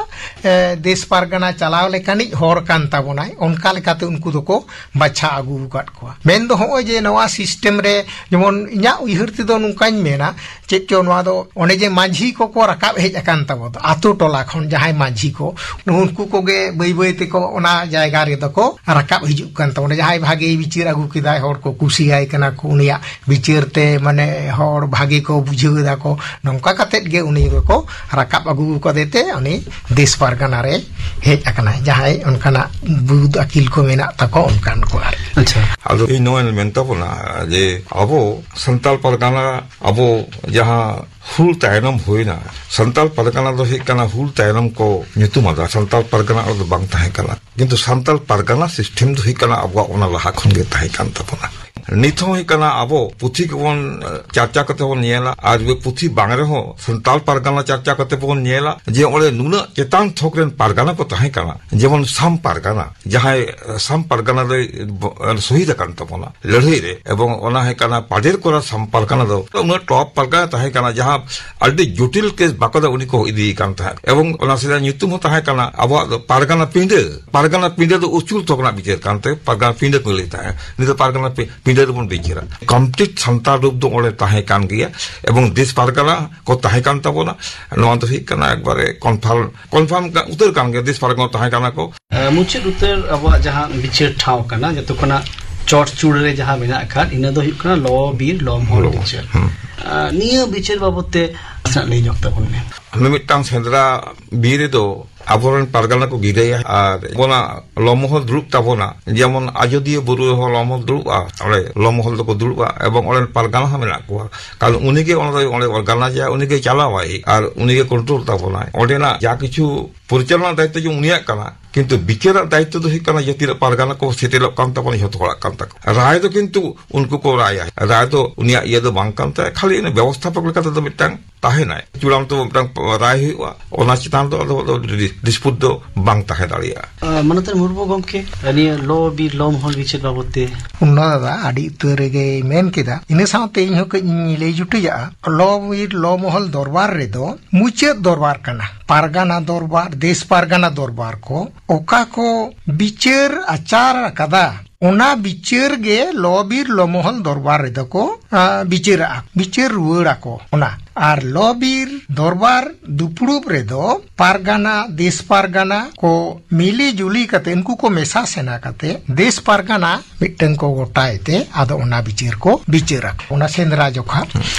ᱮᱸ, ᱫᱮᱥ ᱯᱟᱨᱜᱟᱱᱟ ᱪᱟᱞᱟᱣ ᱞᱮᱠᱟᱱᱤᱡ ᱦᱚᱲ ᱠᱟᱱ ᱛᱟᱵᱚᱱᱟᱭ, ᱚᱱᱠᱟ ᱞᱮᱠᱟᱛᱮ ᱩᱱᱠᱩ ᱫᱚᱠᱚ ᱵᱟᱪᱷᱟ ᱟᱹᱜᱩ ᱟᱠᱟᱫ ᱠᱚᱣᱟ᱾ ᱢᱮᱱᱫᱚ ᱦᱚᱸᱜᱼᱚᱭ ᱡᱮ ᱱᱚᱣᱟ ᱥᱤᱥᱴᱮᱢ ᱨᱮ, ᱡᱮᱢᱚᱱ ᱤᱧᱟᱹᱜ ᱩᱭᱦᱟᱹᱨ ᱛᱮᱫᱚ ᱱᱚᱝᱠᱟᱧ ᱢᱮᱱᱟ, ᱪᱮᱫ ᱪᱚ ᱱᱚᱣᱟ ᱫᱚ ᱚᱱᱮ ᱡᱮ ᱢᱟᱹᱡᱷᱤ ᱠᱚ ᱠᱚ ᱨᱟᱠᱟᱵ ᱦᱮᱡ ᱟᱠᱟᱱ ᱛᱟᱵᱚ ᱫᱚ, ᱟᱛᱳ ᱴᱚᱞᱟ ᱠᱷᱚᱱ ᱡᱟᱦᱟᱸᱭ ᱢᱟᱹᱡᱷᱤ ᱠᱚ, ᱩᱱᱠᱩ ᱠᱚᱜᱮ ᱵᱟᱹᱭ ᱵᱟᱹᱭ ᱛᱮᱠᱚ ᱚᱱᱟ ᱡᱟᱭᱜᱟ ᱨᱮᱫᱚ ᱠᱚ ᱨᱟᱠᱟᱵ ᱦᱤᱡᱩᱜ ᱠᱟᱱ ᱛᱟᱵᱚᱱᱟ᱾ ᱡᱟᱦᱟᱸᱭ ᱵᱷᱟᱜᱮ ᱵᱤᱪᱟᱹᱨ ᱟᱹᱜᱩ ᱠᱮᱫᱟᱭ, ᱦᱚᱲ ᱠᱚ ᱠᱩᱥᱤᱭᱟᱭ ᱠᱟᱱᱟ ᱠᱚ, ᱩᱱᱤᱭᱟᱜ ᱵᱤᱪᱟᱹᱨ ᱛᱮ ᱢᱟᱱᱮ ᱦᱚᱲ ᱵᱷᱟᱜᱮ ᱠᱚ ᱵᱩᱡᱷᱟᱹᱣ ᱮᱫᱟ ᱠᱚ, ᱱᱚᱝᱠᱟ ᱠᱟᱛᱮᱫ ᱜᱮ ᱩᱱᱤ ᱫᱚᱠᱚ ᱨᱟᱠᱟᱵ ᱟᱹᱜᱩ ᱠᱟᱫᱮ ᱛᱮ ᱩᱱᱤ ᱫᱮᱥ ᱯᱟᱨᱜᱟᱱᱟ ᱨᱮ ᱦᱮᱡ ᱟᱠᱟᱱᱟᱭ᱾ ᱡᱟᱦᱟᱸᱭ ᱚᱱᱠᱟᱱᱟᱜ ᱵᱩᱫ ᱟᱹᱠᱤᱞ ᱠᱚ ᱢᱮᱱᱟᱜ ᱛᱟᱠᱚ, ᱚᱱᱠᱟᱱ ᱠᱚ ᱟᱨᱠᱤ᱾ ᱟᱪᱪᱷᱟ᱾ ᱟᱫᱚ ᱤᱧ ᱱᱚᱣᱟᱧ ᱢᱮᱱ ᱛᱟᱵᱚᱱᱟ ᱡᱮ ᱟᱵᱚ ᱥᱟᱱᱛᱟᱲ ᱯᱟᱨᱜᱟᱱᱟ, ᱟᱵᱚ ᱡᱟᱦᱟᱸ ᱦᱩᱞ ᱛᱟᱭᱱᱚᱢ ᱦᱩᱭᱱᱟ, ᱥᱟᱱᱛᱟᱲ ᱯᱟᱨᱜᱟᱱᱟ ᱫᱚ ᱦᱩᱭᱩᱜ ᱠᱟᱱᱟ ᱦᱩᱞ ᱛᱟᱭᱱᱚᱢ ᱠᱚ ᱧᱩᱛᱩᱢ ᱟᱫᱟ, ᱥᱟᱱᱛᱟᱲ ᱯᱟᱨᱜᱟᱱᱟ ᱫᱚ ᱵᱟᱝ ᱛᱟᱦᱮᱸ ᱠᱟᱱᱟ᱾ ᱠᱤᱱᱛᱩ ᱥᱟᱱᱛᱟᱲ ᱯᱟᱨᱜᱟᱱᱟ ᱥᱤᱥᱴᱮᱢ ᱫᱚ ᱦᱩᱭᱩᱜ ᱠᱟᱱᱟ ᱟᱵᱚᱣᱟᱜ ᱚᱱᱟ ᱞᱟᱦᱟ ᱠᱷᱚᱱ ᱜᱮ ᱛᱟᱦᱮᱸ ᱠᱟᱱ ᱛᱟᱵᱚᱱᱟ᱾ ᱱᱤᱛ ᱦᱚᱸ ᱦᱩᱭᱩᱜ ᱠᱟᱱᱟ ᱟᱵᱚ ᱯᱩᱛᱷᱤ ᱠᱚᱵᱚᱱ, ᱮ, ᱪᱟᱨᱪᱟ ᱠᱟᱛᱮ ᱵᱚᱱ ᱧᱮᱞᱟ, ᱟᱨ ᱡᱩᱫᱤ ᱯᱩᱛᱷᱤ ᱵᱟᱝ ᱨᱮᱦᱚᱸ ᱥᱟᱱᱛᱟᱲ ᱯᱟᱨᱜᱟᱱᱟ ᱪᱟᱨᱪᱟ ᱠᱟᱛᱮ ᱵᱚᱱ ᱧᱮᱞᱟ ᱡᱮ ᱚᱸᱰᱮ ᱱᱩᱱᱟᱹᱜ ᱪᱮᱛᱟᱱ ᱛᱷᱚᱠ ᱨᱮᱱ ᱯᱟᱨᱜᱟᱱᱟ ᱠᱚ ᱛᱟᱦᱮᱸ ᱠᱟᱱᱟ, ᱡᱮᱢᱚᱱ ᱥᱟᱢ ᱯᱟᱨᱜᱟᱱᱟ, ᱡᱟᱦᱟᱸᱭ, ᱮ, ᱥᱟᱢ ᱯᱟᱨᱜᱟᱱᱟ ᱫᱚᱭ, ᱮ, ᱥᱚᱦᱤᱫ ᱟᱠᱟᱱ ᱛᱟᱵᱚᱱᱟ ᱞᱟᱹᱲᱦᱟᱹᱭ ᱨᱮ, ᱮᱵᱚᱝ ᱚᱱᱟ ᱦᱩᱭᱩᱜ ᱠᱟᱱᱟ ᱯᱟᱰᱮᱨ ᱠᱚᱨᱟ ᱥᱟᱢ ᱯᱟᱨᱜᱟᱱᱟ ᱫᱚ ᱩᱱᱟᱹᱜ ᱴᱚᱯ ᱯᱟᱨᱜᱟᱱᱟ ᱛᱟᱦᱮᱸ ᱠᱟᱱᱟ, ᱡᱟᱦᱟᱸ ᱟᱹᱰᱤ ᱡᱚᱴᱤᱞ ᱠᱮᱥ ᱵᱟᱠᱚ ᱫᱚ ᱩᱱᱤ ᱠᱚ ᱤᱫᱤᱭᱮ ᱠᱟᱱ ᱛᱟᱦᱮᱸᱫ᱾ ᱮᱵᱚᱝ ᱚᱱᱟ ᱥᱮᱫᱟᱭ ᱧᱩᱛᱩᱢ ᱦᱚᱸ ᱛᱟᱦᱮᱸ ᱠᱟᱱᱟ ᱟᱵᱚᱣᱟᱜ ᱫᱚ ᱯᱟᱨᱜᱟᱱᱟ ᱯᱤᱸᱰᱟᱹ, ᱯᱟᱨᱜᱟᱱᱟ ᱯᱤᱸᱰᱟᱹ ᱫᱚ ᱩᱥᱩᱞ ᱛᱷᱚᱠ ᱨᱮᱱᱟᱜ ᱵᱤᱪᱟᱹᱨ ᱠᱟᱱᱛᱮ ᱯᱟᱨᱜᱟᱱᱟ ᱯᱤᱸᱰᱟᱹ ᱠᱚ ᱞᱟᱹᱭ ᱛᱟᱦᱮᱸᱫ᱾ ᱱᱤᱛ ᱫᱚ ᱯᱟᱨᱜᱟᱱᱟ ᱯᱤ-, ᱯᱤᱸᱰᱟᱹ ᱨᱮᱵᱚᱱ ᱵᱤᱪᱟᱹᱨᱟ᱾ ᱠᱚᱢᱯᱞᱤᱴ ᱥᱟᱱᱛᱟᱲ ᱨᱩᱯ ᱫᱚ ᱚᱸᱰᱮ ᱛᱟᱦᱮᱸ ᱠᱟᱱ ᱜᱮᱭᱟ, ᱮᱵᱚᱝ ᱫᱮᱥ ᱯᱟᱨᱜᱟᱱᱟ ᱠᱚ ᱛᱟᱦᱮᱸ ᱠᱟᱱ ᱛᱟᱵᱚᱱᱟ᱾ ᱱᱚᱣᱟ ᱫᱚ ᱦᱩᱭᱩᱜ ᱠᱟᱱᱟ ᱮᱠᱵᱟᱨᱮ ᱠᱚᱱᱯᱷᱟᱨᱢ, ᱠᱚᱱᱯᱷᱟᱨᱢ ᱩᱛᱟᱹᱨ ᱠᱟᱱ ᱜᱮᱭᱟ, ᱫᱮᱥ ᱯᱟᱨᱜᱟᱱᱟ ᱛᱟᱦᱮᱸ ᱠᱟᱱᱟ ᱠᱚ᱾ ᱟᱸ, ᱢᱩᱪᱟᱹᱫ ᱩᱛᱟᱹᱨ ᱟᱵᱚᱣᱟᱜ ᱡᱟᱦᱟᱸ ᱵᱤᱪᱟᱹᱨ ᱴᱷᱟᱶ ᱠᱟᱱᱟ, ᱡᱚᱛᱚ ᱠᱷᱚᱱᱟᱜ ᱪᱚᱴ ᱪᱩᱲᱟᱹ ᱨᱮ ᱡᱟᱦᱟᱸ ᱢᱮᱱᱟᱜ ᱟᱠᱟᱫ, ᱤᱱᱟᱹ ᱫᱚ ᱦᱩᱭᱩᱜ ᱠᱟᱱᱟ ᱞᱚ ᱵᱤᱨ ᱞᱚ ᱢᱚᱦᱚᱞ ᱞᱚ, ᱵᱤᱪᱟᱹᱨ᱾ ᱦᱩᱸ᱾ ᱟᱸ, ᱱᱤᱭᱟᱹ ᱵᱤᱪᱟᱹᱨ ᱵᱟᱵᱚᱛ ᱛᱮ ᱱᱟᱥᱮᱱᱟᱜ ᱞᱟᱹᱭ ᱧᱚᱜ ᱛᱟᱵᱚᱱ ᱢᱮ᱾ ᱢᱤᱢᱤᱫᱴᱟᱝ ᱥᱮᱸᱫᱽᱨᱟ ᱵᱤᱨ ᱨᱮᱫᱚ ᱟᱵᱚᱨᱮᱱ ᱯᱟᱨᱜᱟᱱᱟ ᱠᱚ ᱜᱤᱨᱟᱹᱭᱟ ᱟᱨ ᱟᱵᱚᱱᱟᱜ ᱞᱚ ᱢᱚᱦᱚᱞ ᱫᱩᱲᱩᱵ ᱛᱟᱵᱚᱱᱟ᱾ ᱡᱮᱢᱚᱱ ᱟᱡᱚᱫᱤᱭᱟᱹ ᱵᱩᱨᱩ ᱨᱮᱦᱚᱸ ᱞᱚ ᱢᱚᱦᱚᱞ ᱫᱩᱲᱩᱵᱼᱟ, ᱚᱸᱰᱮ ᱞᱚ ᱢᱚᱦᱚᱞ ᱫᱚᱠᱚ ᱫᱩᱲᱩᱵᱼᱟ ᱮᱵᱚᱝ ᱚᱸᱰᱮᱱ ᱯᱟᱨᱜᱟᱱᱟ ᱦᱚᱸ ᱢᱮᱱᱟᱜ ᱠᱚᱣᱟ᱾ ᱠᱟᱨᱚᱱ ᱩᱱᱤᱜᱮ ᱚᱱᱟ ᱫᱚᱭ ᱚᱸᱰᱮ ᱚᱨᱜᱟᱱᱟᱭᱤᱡᱟ, ᱩᱱᱤᱜᱮ ᱪᱟᱞᱟᱣᱟᱭ ᱟᱨ ᱩᱱᱤᱜᱮ ᱠᱚᱱᱴᱨᱳᱞ ᱛᱟᱵᱚᱱᱟᱭ᱾ ᱚᱸᱰᱮᱱᱟᱜ ᱡᱟ ᱠᱤᱪᱷᱩ ᱯᱚᱨᱤᱪᱟᱞᱚᱱᱟ ᱫᱟᱭᱤᱛᱛᱚ ᱡᱮ ᱩᱱᱤᱭᱟᱜ ᱠᱟᱱᱟ, ᱠᱤᱱᱛᱩ ᱵᱤᱪᱟᱹᱨᱟᱜ ᱫᱟᱭᱤᱛᱛᱚ ᱫᱚ ᱦᱩᱭᱩᱜ ᱠᱟᱱᱟ ᱡᱮ ᱛᱤᱱᱟᱹᱜ ᱯᱟᱨᱜᱟᱱᱟ ᱠᱚ ᱥᱮᱴᱮᱞᱚᱜ ᱠᱟᱱ ᱛᱟᱵᱚᱱᱟ, ᱡᱷᱚᱛᱚ ᱦᱚᱲᱟᱜ ᱠᱟᱱ ᱛᱟᱠᱚᱣᱟ᱾ ᱨᱟᱭ ᱫᱚ ᱠᱤᱱᱛᱩ ᱩᱱᱠᱩ ᱠᱚ ᱨᱟᱭᱟ, ᱨᱟᱭ ᱫᱚ ᱩᱱᱤᱭᱟᱜ ᱤᱭᱟᱹ ᱫᱚ ᱵᱟᱝ ᱠᱟᱱ ᱛᱟᱭᱟ, ᱠᱷᱟᱹᱞᱤ ᱩᱱᱤ ᱵᱮᱵᱚᱥᱛᱷᱟᱯᱚᱠ ᱞᱮᱠᱟ ᱛᱮᱫᱚ ᱢᱤᱫᱴᱟᱝ ᱛᱟᱦᱮᱱᱟᱭ, ᱪᱩᱲᱟᱱᱛᱚ ᱢᱤᱫᱴᱟᱝ ᱨᱟᱭ ᱦᱩᱭᱩᱜᱼᱟ, ᱚᱱᱟ ᱪᱮᱛᱟᱱ ᱫᱚ ᱟᱫᱚ ᱰᱤᱥᱯᱩᱴ ᱫᱚ ᱵᱟᱝ ᱛᱟᱦᱮᱸ ᱫᱟᱲᱮᱭᱟᱜᱼᱟ᱾ ᱟᱸ, ᱢᱟᱱᱚᱛᱟᱱ ᱢᱩᱨᱢᱩ ᱜᱚᱢᱠᱮ, ᱱᱤᱭᱟᱹ ᱞᱚ ᱵᱤᱨ ᱞᱚ ᱢᱚᱦᱚᱞ ᱵᱤᱪᱟᱹᱨ ᱵᱟᱵᱚᱛ ᱛᱮ᱾ ᱚᱱᱟ ᱫᱟᱫᱟ ᱟᱹᱰᱤ ᱩᱛᱟᱹᱨ ᱨᱮᱜᱮᱭ ᱢᱮᱱ ᱠᱮᱫᱟ, ᱤᱱᱟᱹ ᱥᱟᱶᱛᱮ ᱤᱧ ᱦᱚᱸ ᱠᱟᱹᱡ ᱤᱧ ᱞᱟᱹᱭ ᱡᱩᱴᱤᱡᱟᱜᱼᱟ᱾ ᱞᱚ ᱵᱤᱨ ᱞᱚ ᱢᱚᱦᱚᱞ ᱫᱚᱨᱵᱟᱨ ᱨᱮᱫᱚ ᱢᱩᱪᱟᱹᱫ ᱫᱚᱨᱵᱟᱨ ᱠᱟᱱᱟ, ᱯᱟᱨᱜᱟᱱᱟ ᱫᱚᱨᱵᱟᱨ, ᱫᱮᱥ ᱯᱟᱨᱜᱟᱱᱟ ᱫᱚᱨᱵᱟᱨ ᱠᱚ ᱚᱠᱟ ᱠᱚ ᱵᱤᱪᱟᱹᱨ ᱟᱪᱟᱨ ᱟᱠᱟᱫᱟ, ᱚᱱᱟ ᱵᱤᱪᱟᱹᱨ ᱜᱮ ᱞᱚ ᱵᱤᱨ ᱞᱚᱢᱚᱦᱚᱞ ᱫᱚᱨᱵᱟᱨ ᱨᱮᱫᱚ ᱠᱚ, ᱟ, ᱵᱤᱪᱟᱹᱨᱟᱜᱼᱟ, ᱵᱤᱪᱟᱹᱨ ᱨᱩᱣᱟᱹᱲᱟᱠᱚ ᱚᱱᱟ᱾ ᱟᱨ ᱞᱚ ᱵᱤᱨ ᱫᱚᱨᱵᱟᱨ ᱫᱩᱯᱲᱩᱵ ᱨᱮᱫᱚ ᱯᱟᱨᱜᱟᱱᱟ, ᱫᱮᱥ ᱯᱟᱨᱜᱟᱱᱟ ᱠᱚ ᱢᱤᱞᱤ ᱡᱩᱞᱤ ᱠᱟᱛᱮ, ᱩᱱᱠᱩ ᱠᱚ ᱢᱮᱥᱟ ᱥᱮᱱᱟ ᱠᱟᱛᱮ ᱫᱮᱥ ᱯᱟᱨᱜᱟᱱᱟ ᱢᱤᱫᱴᱟᱝ ᱠᱚ ᱜᱚᱴᱟᱭ ᱛᱮ, ᱟᱫᱚ ᱚᱱᱟ ᱵᱤᱪᱟᱹᱨ ᱠᱚ ᱵᱤᱪᱟᱹᱨᱟᱠᱚ᱾ ᱚᱱᱟ ᱥᱮᱸᱫᱽᱨᱟ ᱡᱚᱠᱷᱟ,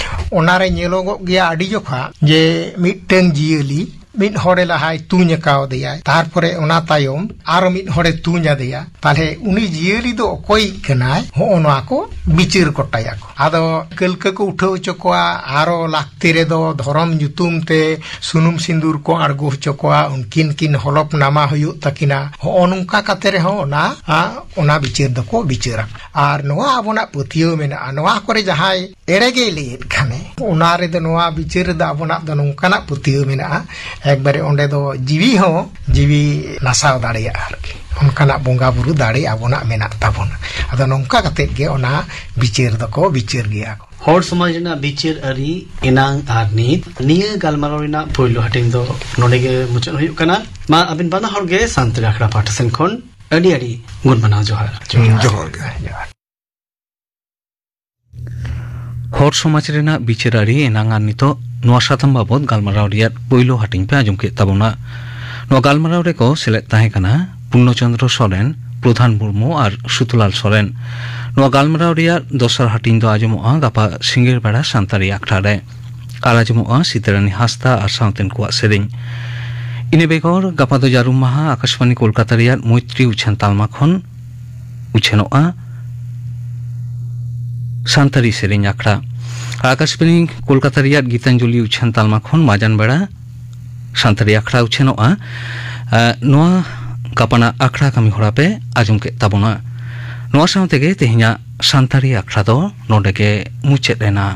ᱚᱱᱟᱨᱮ ᱧᱮᱞᱚᱜᱚᱜ ᱜᱮᱭᱟ ᱟᱹᱰᱤ ᱡᱚᱠᱷᱟ ᱡᱮ ᱢᱤᱫᱴᱟᱝ ᱡᱤᱭᱟᱹᱞᱤ ᱢᱤᱫ ᱦᱚᱲᱮ ᱞᱟᱦᱟᱭ ᱛᱩᱧ ᱟᱠᱟᱣᱫᱮᱭᱟᱭ, ᱛᱟᱨᱯᱚᱨᱮ ᱚᱱᱟ ᱛᱟᱭᱚᱢ ᱟᱨᱚ ᱢᱤᱫ ᱦᱚᱲᱮ ᱛᱩᱧ ᱟᱫᱮᱭᱟ, ᱛᱟᱦᱞᱮ ᱩᱱᱤ ᱡᱤᱭᱟᱹᱞᱤ ᱫᱚ ᱚᱠᱚᱭᱤᱡ ᱠᱟᱱᱟᱭ, ᱦᱚᱸᱜᱼᱚ ᱱᱚᱣᱟ ᱠᱚ ᱵᱤᱪᱟᱹᱨ ᱜᱚᱴᱟᱭᱟᱠᱚ᱾ ᱟᱫᱚ ᱠᱟᱹᱞᱠᱟᱹ ᱠᱚ ᱩᱴᱷᱟᱹᱣ ᱦᱚᱪᱚ ᱠᱚᱣᱟ, ᱟᱨᱚ ᱞᱟᱹᱠᱛᱤ ᱨᱮᱫᱚ ᱫᱷᱚᱨᱚᱢ ᱧᱩᱛᱩᱢ ᱛᱮ ᱥᱩᱱᱩᱢ ᱥᱤᱸᱫᱩᱨ ᱠᱚ ᱟᱬᱜᱚ ᱦᱚᱪᱚ ᱠᱚᱣᱟ, ᱩᱱᱠᱤᱱ ᱠᱤᱱ ᱦᱚᱞᱚᱯ ᱱᱟᱢᱟ ᱦᱩᱭᱩᱜ ᱛᱟᱹᱠᱤᱱᱟ᱾ ᱦᱚᱸᱜᱼᱚ ᱱᱚᱝᱠᱟ ᱠᱟᱛᱮ ᱨᱮᱦᱚᱸ ᱚᱱᱟ, ᱟ, ᱚᱱᱟ ᱵᱤᱪᱟᱹᱨ ᱫᱚᱠᱚ ᱵᱤᱪᱟᱹᱨᱟ᱾ ᱟᱨ ᱱᱚᱣᱟ ᱟᱵᱚᱱᱟᱜ ᱯᱟᱹᱛᱭᱟᱹᱣ ᱢᱮᱱᱟᱜᱼᱟ, ᱱᱚᱣᱟ ᱠᱚᱨᱮ ᱡᱟᱦᱟᱸᱭ ᱮᱲᱮ ᱜᱮᱭ ᱞᱟᱹᱭᱮᱫ ᱠᱷᱟᱱᱮ, ᱚᱱᱟ ᱨᱮᱫᱚ, ᱱᱚᱣᱟ ᱵᱤᱪᱟᱹᱨ ᱨᱮᱫᱚ ᱟᱵᱚᱱᱟᱜ ᱫᱚ ᱱᱚᱝᱠᱟᱱᱟᱜ ᱯᱟᱹᱛᱭᱟᱹᱣ ᱢᱮᱱᱟᱜᱼᱟ, ᱮᱠᱵᱟᱨᱮ ᱚᱸᱰᱮ ᱫᱚ ᱡᱤᱣᱤ ᱦᱚᱸ ᱡᱤᱣᱤ ᱱᱟᱥᱟᱣ ᱫᱟᱲᱮᱭᱟᱜᱼᱟ ᱟᱨᱠᱤ᱾ ᱚᱱᱠᱟᱱᱟᱜ ᱵᱚᱸᱜᱟ ᱵᱩᱨᱩ ᱫᱟᱲᱮ ᱟᱵᱚᱱᱟᱜ ᱢᱮᱱᱟᱜ ᱛᱟᱵᱚᱱᱟ᱾ ᱟᱫᱚ ᱱᱚᱝᱠᱟ ᱠᱟᱛᱮᱫ ᱜᱮ ᱚᱱᱟ ᱵᱤᱪᱟᱹᱨ ᱫᱚᱠᱚ ᱵᱤᱪᱟᱹᱨ ᱜᱮᱭᱟ ᱠᱚ᱾ ᱦᱚᱲ ᱥᱚᱢᱟᱡᱽ ᱨᱮᱱᱟᱜ ᱵᱤᱪᱟᱹᱨ ᱟᱹᱨᱤ ᱮᱱᱟᱝ ᱟᱨ ᱱᱤᱛ, ᱱᱤᱭᱟᱹ ᱜᱟᱞᱢᱟᱨᱟᱣ ᱨᱮᱱᱟᱜ ᱯᱳᱭᱞᱳ ᱦᱟᱹᱴᱤᱧ ᱫᱚ ᱱᱚᱰᱮ ᱜᱮ ᱢᱩᱪᱟᱹᱫ ᱦᱩᱭᱩᱜ ᱠᱟᱱᱟ᱾ ᱢᱟ ᱟᱹᱵᱤᱱ ᱵᱟᱱᱟ ᱦᱚᱲ ᱜᱮ ᱥᱟᱱᱛᱟᱲᱤ ᱟᱠᱷᱲᱟ ᱯᱟᱦᱴᱟ ᱥᱮᱱ ᱠᱷᱚᱱ ᱟᱹᱰᱤ ᱟᱹᱰᱤ ᱜᱩᱱ ᱢᱟᱱᱟᱣ ᱡᱚᱦᱟᱨ᱾ ᱦᱩᱸ, ᱡᱚᱦᱟᱨ ᱜᱮ᱾ ᱦᱚᱲ ᱥᱚᱢᱟᱡᱽ ᱨᱮᱱᱟᱜ ᱵᱤᱪᱟᱹᱨ ᱟᱹᱨᱤ ᱮᱱᱟᱝ ᱟᱨ ᱱᱤᱛᱚᱜ ᱱᱚᱣᱟ ᱥᱟᱛᱟᱢ ᱵᱟᱵᱚᱛ ᱜᱟᱞᱢᱟᱨᱟᱣ ᱨᱮᱭᱟᱜ ᱯᱳᱭᱞᱳ ᱦᱟᱹᱴᱤᱧ ᱯᱮ ᱟᱸᱡᱚᱢ ᱠᱮᱫ ᱛᱟᱵᱚᱱᱟ᱾ ᱱᱚᱣᱟ ᱜᱟᱞᱢᱟᱨᱟᱣ ᱨᱮᱠᱚ ᱥᱮᱞᱮᱫ ᱛᱟᱦᱮᱸ ᱠᱟᱱᱟ ᱯᱩᱨᱱᱚ ᱪᱚᱸᱫᱽᱨᱚ ᱥᱚᱨᱮᱱ, ᱯᱨᱚᱫᱷᱟᱱ ᱢᱩᱨᱢᱩ ᱟᱨ ᱥᱩᱛᱩᱞᱟᱞ ᱥᱚᱨᱮᱱ᱾ ᱱᱚᱣᱟ ᱜᱟᱞᱢᱟᱨᱟᱣ ᱨᱮᱭᱟᱜ ᱫᱚᱥᱟᱨ ᱦᱟᱹᱴᱤᱧ ᱫᱚ ᱟᱸᱡᱚᱢᱚᱜᱼᱟ ᱜᱟᱯᱟ ᱥᱤᱸᱜᱟᱹᱲ ᱵᱮᱲᱟ ᱥᱟᱱᱛᱟᱲᱤ ᱟᱠᱷᱲᱟ ᱨᱮ᱾ ᱟᱨ ᱟᱸᱡᱚᱢᱚᱜᱼᱟ ᱥᱤᱛᱟᱹᱨᱟᱹᱱᱤ ᱦᱟᱸᱥᱫᱟ ᱟᱨ ᱥᱟᱶᱛᱮᱱ ᱠᱚᱣᱟᱜ ᱥᱮᱨᱮᱧ᱾ ᱤᱱᱟᱹ ᱵᱮᱜᱚᱨ ᱜᱟᱯᱟ ᱫᱚ ᱡᱟᱹᱨᱩᱢ ᱢᱟᱦᱟ, ᱟᱠᱟᱥᱵᱟᱱᱤ ᱠᱳᱞᱠᱟᱛᱟ ᱨᱮᱭᱟᱜ ᱢᱳᱭᱛᱨᱤ ᱩᱪᱷᱟᱹᱱ ᱛᱟᱞᱢᱟ ᱠᱷᱚᱱ ᱩᱪᱷᱟᱹᱱᱚᱜᱼᱟ ᱥᱟᱱᱛᱟᱲᱤ ᱥᱮᱨᱮᱧ ᱟᱠᱷᱲᱟ᱾ ᱟᱠᱟᱥᱵᱟᱱᱤ ᱠᱳᱞᱠᱟᱛᱟ ᱨᱮᱭᱟᱜ ᱜᱤᱛᱟᱧᱡᱚᱞᱤ ᱩᱪᱷᱟᱹᱱ ᱛᱟᱞᱢᱟ ᱠᱷᱚᱱ ᱢᱟᱡᱟᱱ ᱵᱮᱲᱟ ᱥᱟᱱᱛᱟᱲᱤ ᱟᱠᱷᱲᱟ ᱩᱪᱷᱟᱹᱱᱚᱜᱼᱟ᱾ ᱮ, ᱱᱚᱣᱟ ᱜᱟᱯᱟᱱᱟᱜ ᱟᱠᱷᱲᱟ ᱠᱟᱹᱢᱤ ᱦᱚᱨᱟ ᱯᱮ ᱟᱸᱡᱚᱢ ᱠᱮᱫ ᱛᱟᱵᱚᱱᱟ᱾ ᱱᱚᱣᱟ ᱥᱟᱶ ᱛᱮᱜᱮ ᱛᱮᱦᱮᱧᱟᱜ ᱥᱟᱱᱛᱟᱲᱤ ᱟᱠᱷᱲᱟ ᱫᱚ ᱱᱚᱰᱮ ᱜᱮ ᱢᱩᱪᱟᱹᱫ ᱮᱱᱟ᱾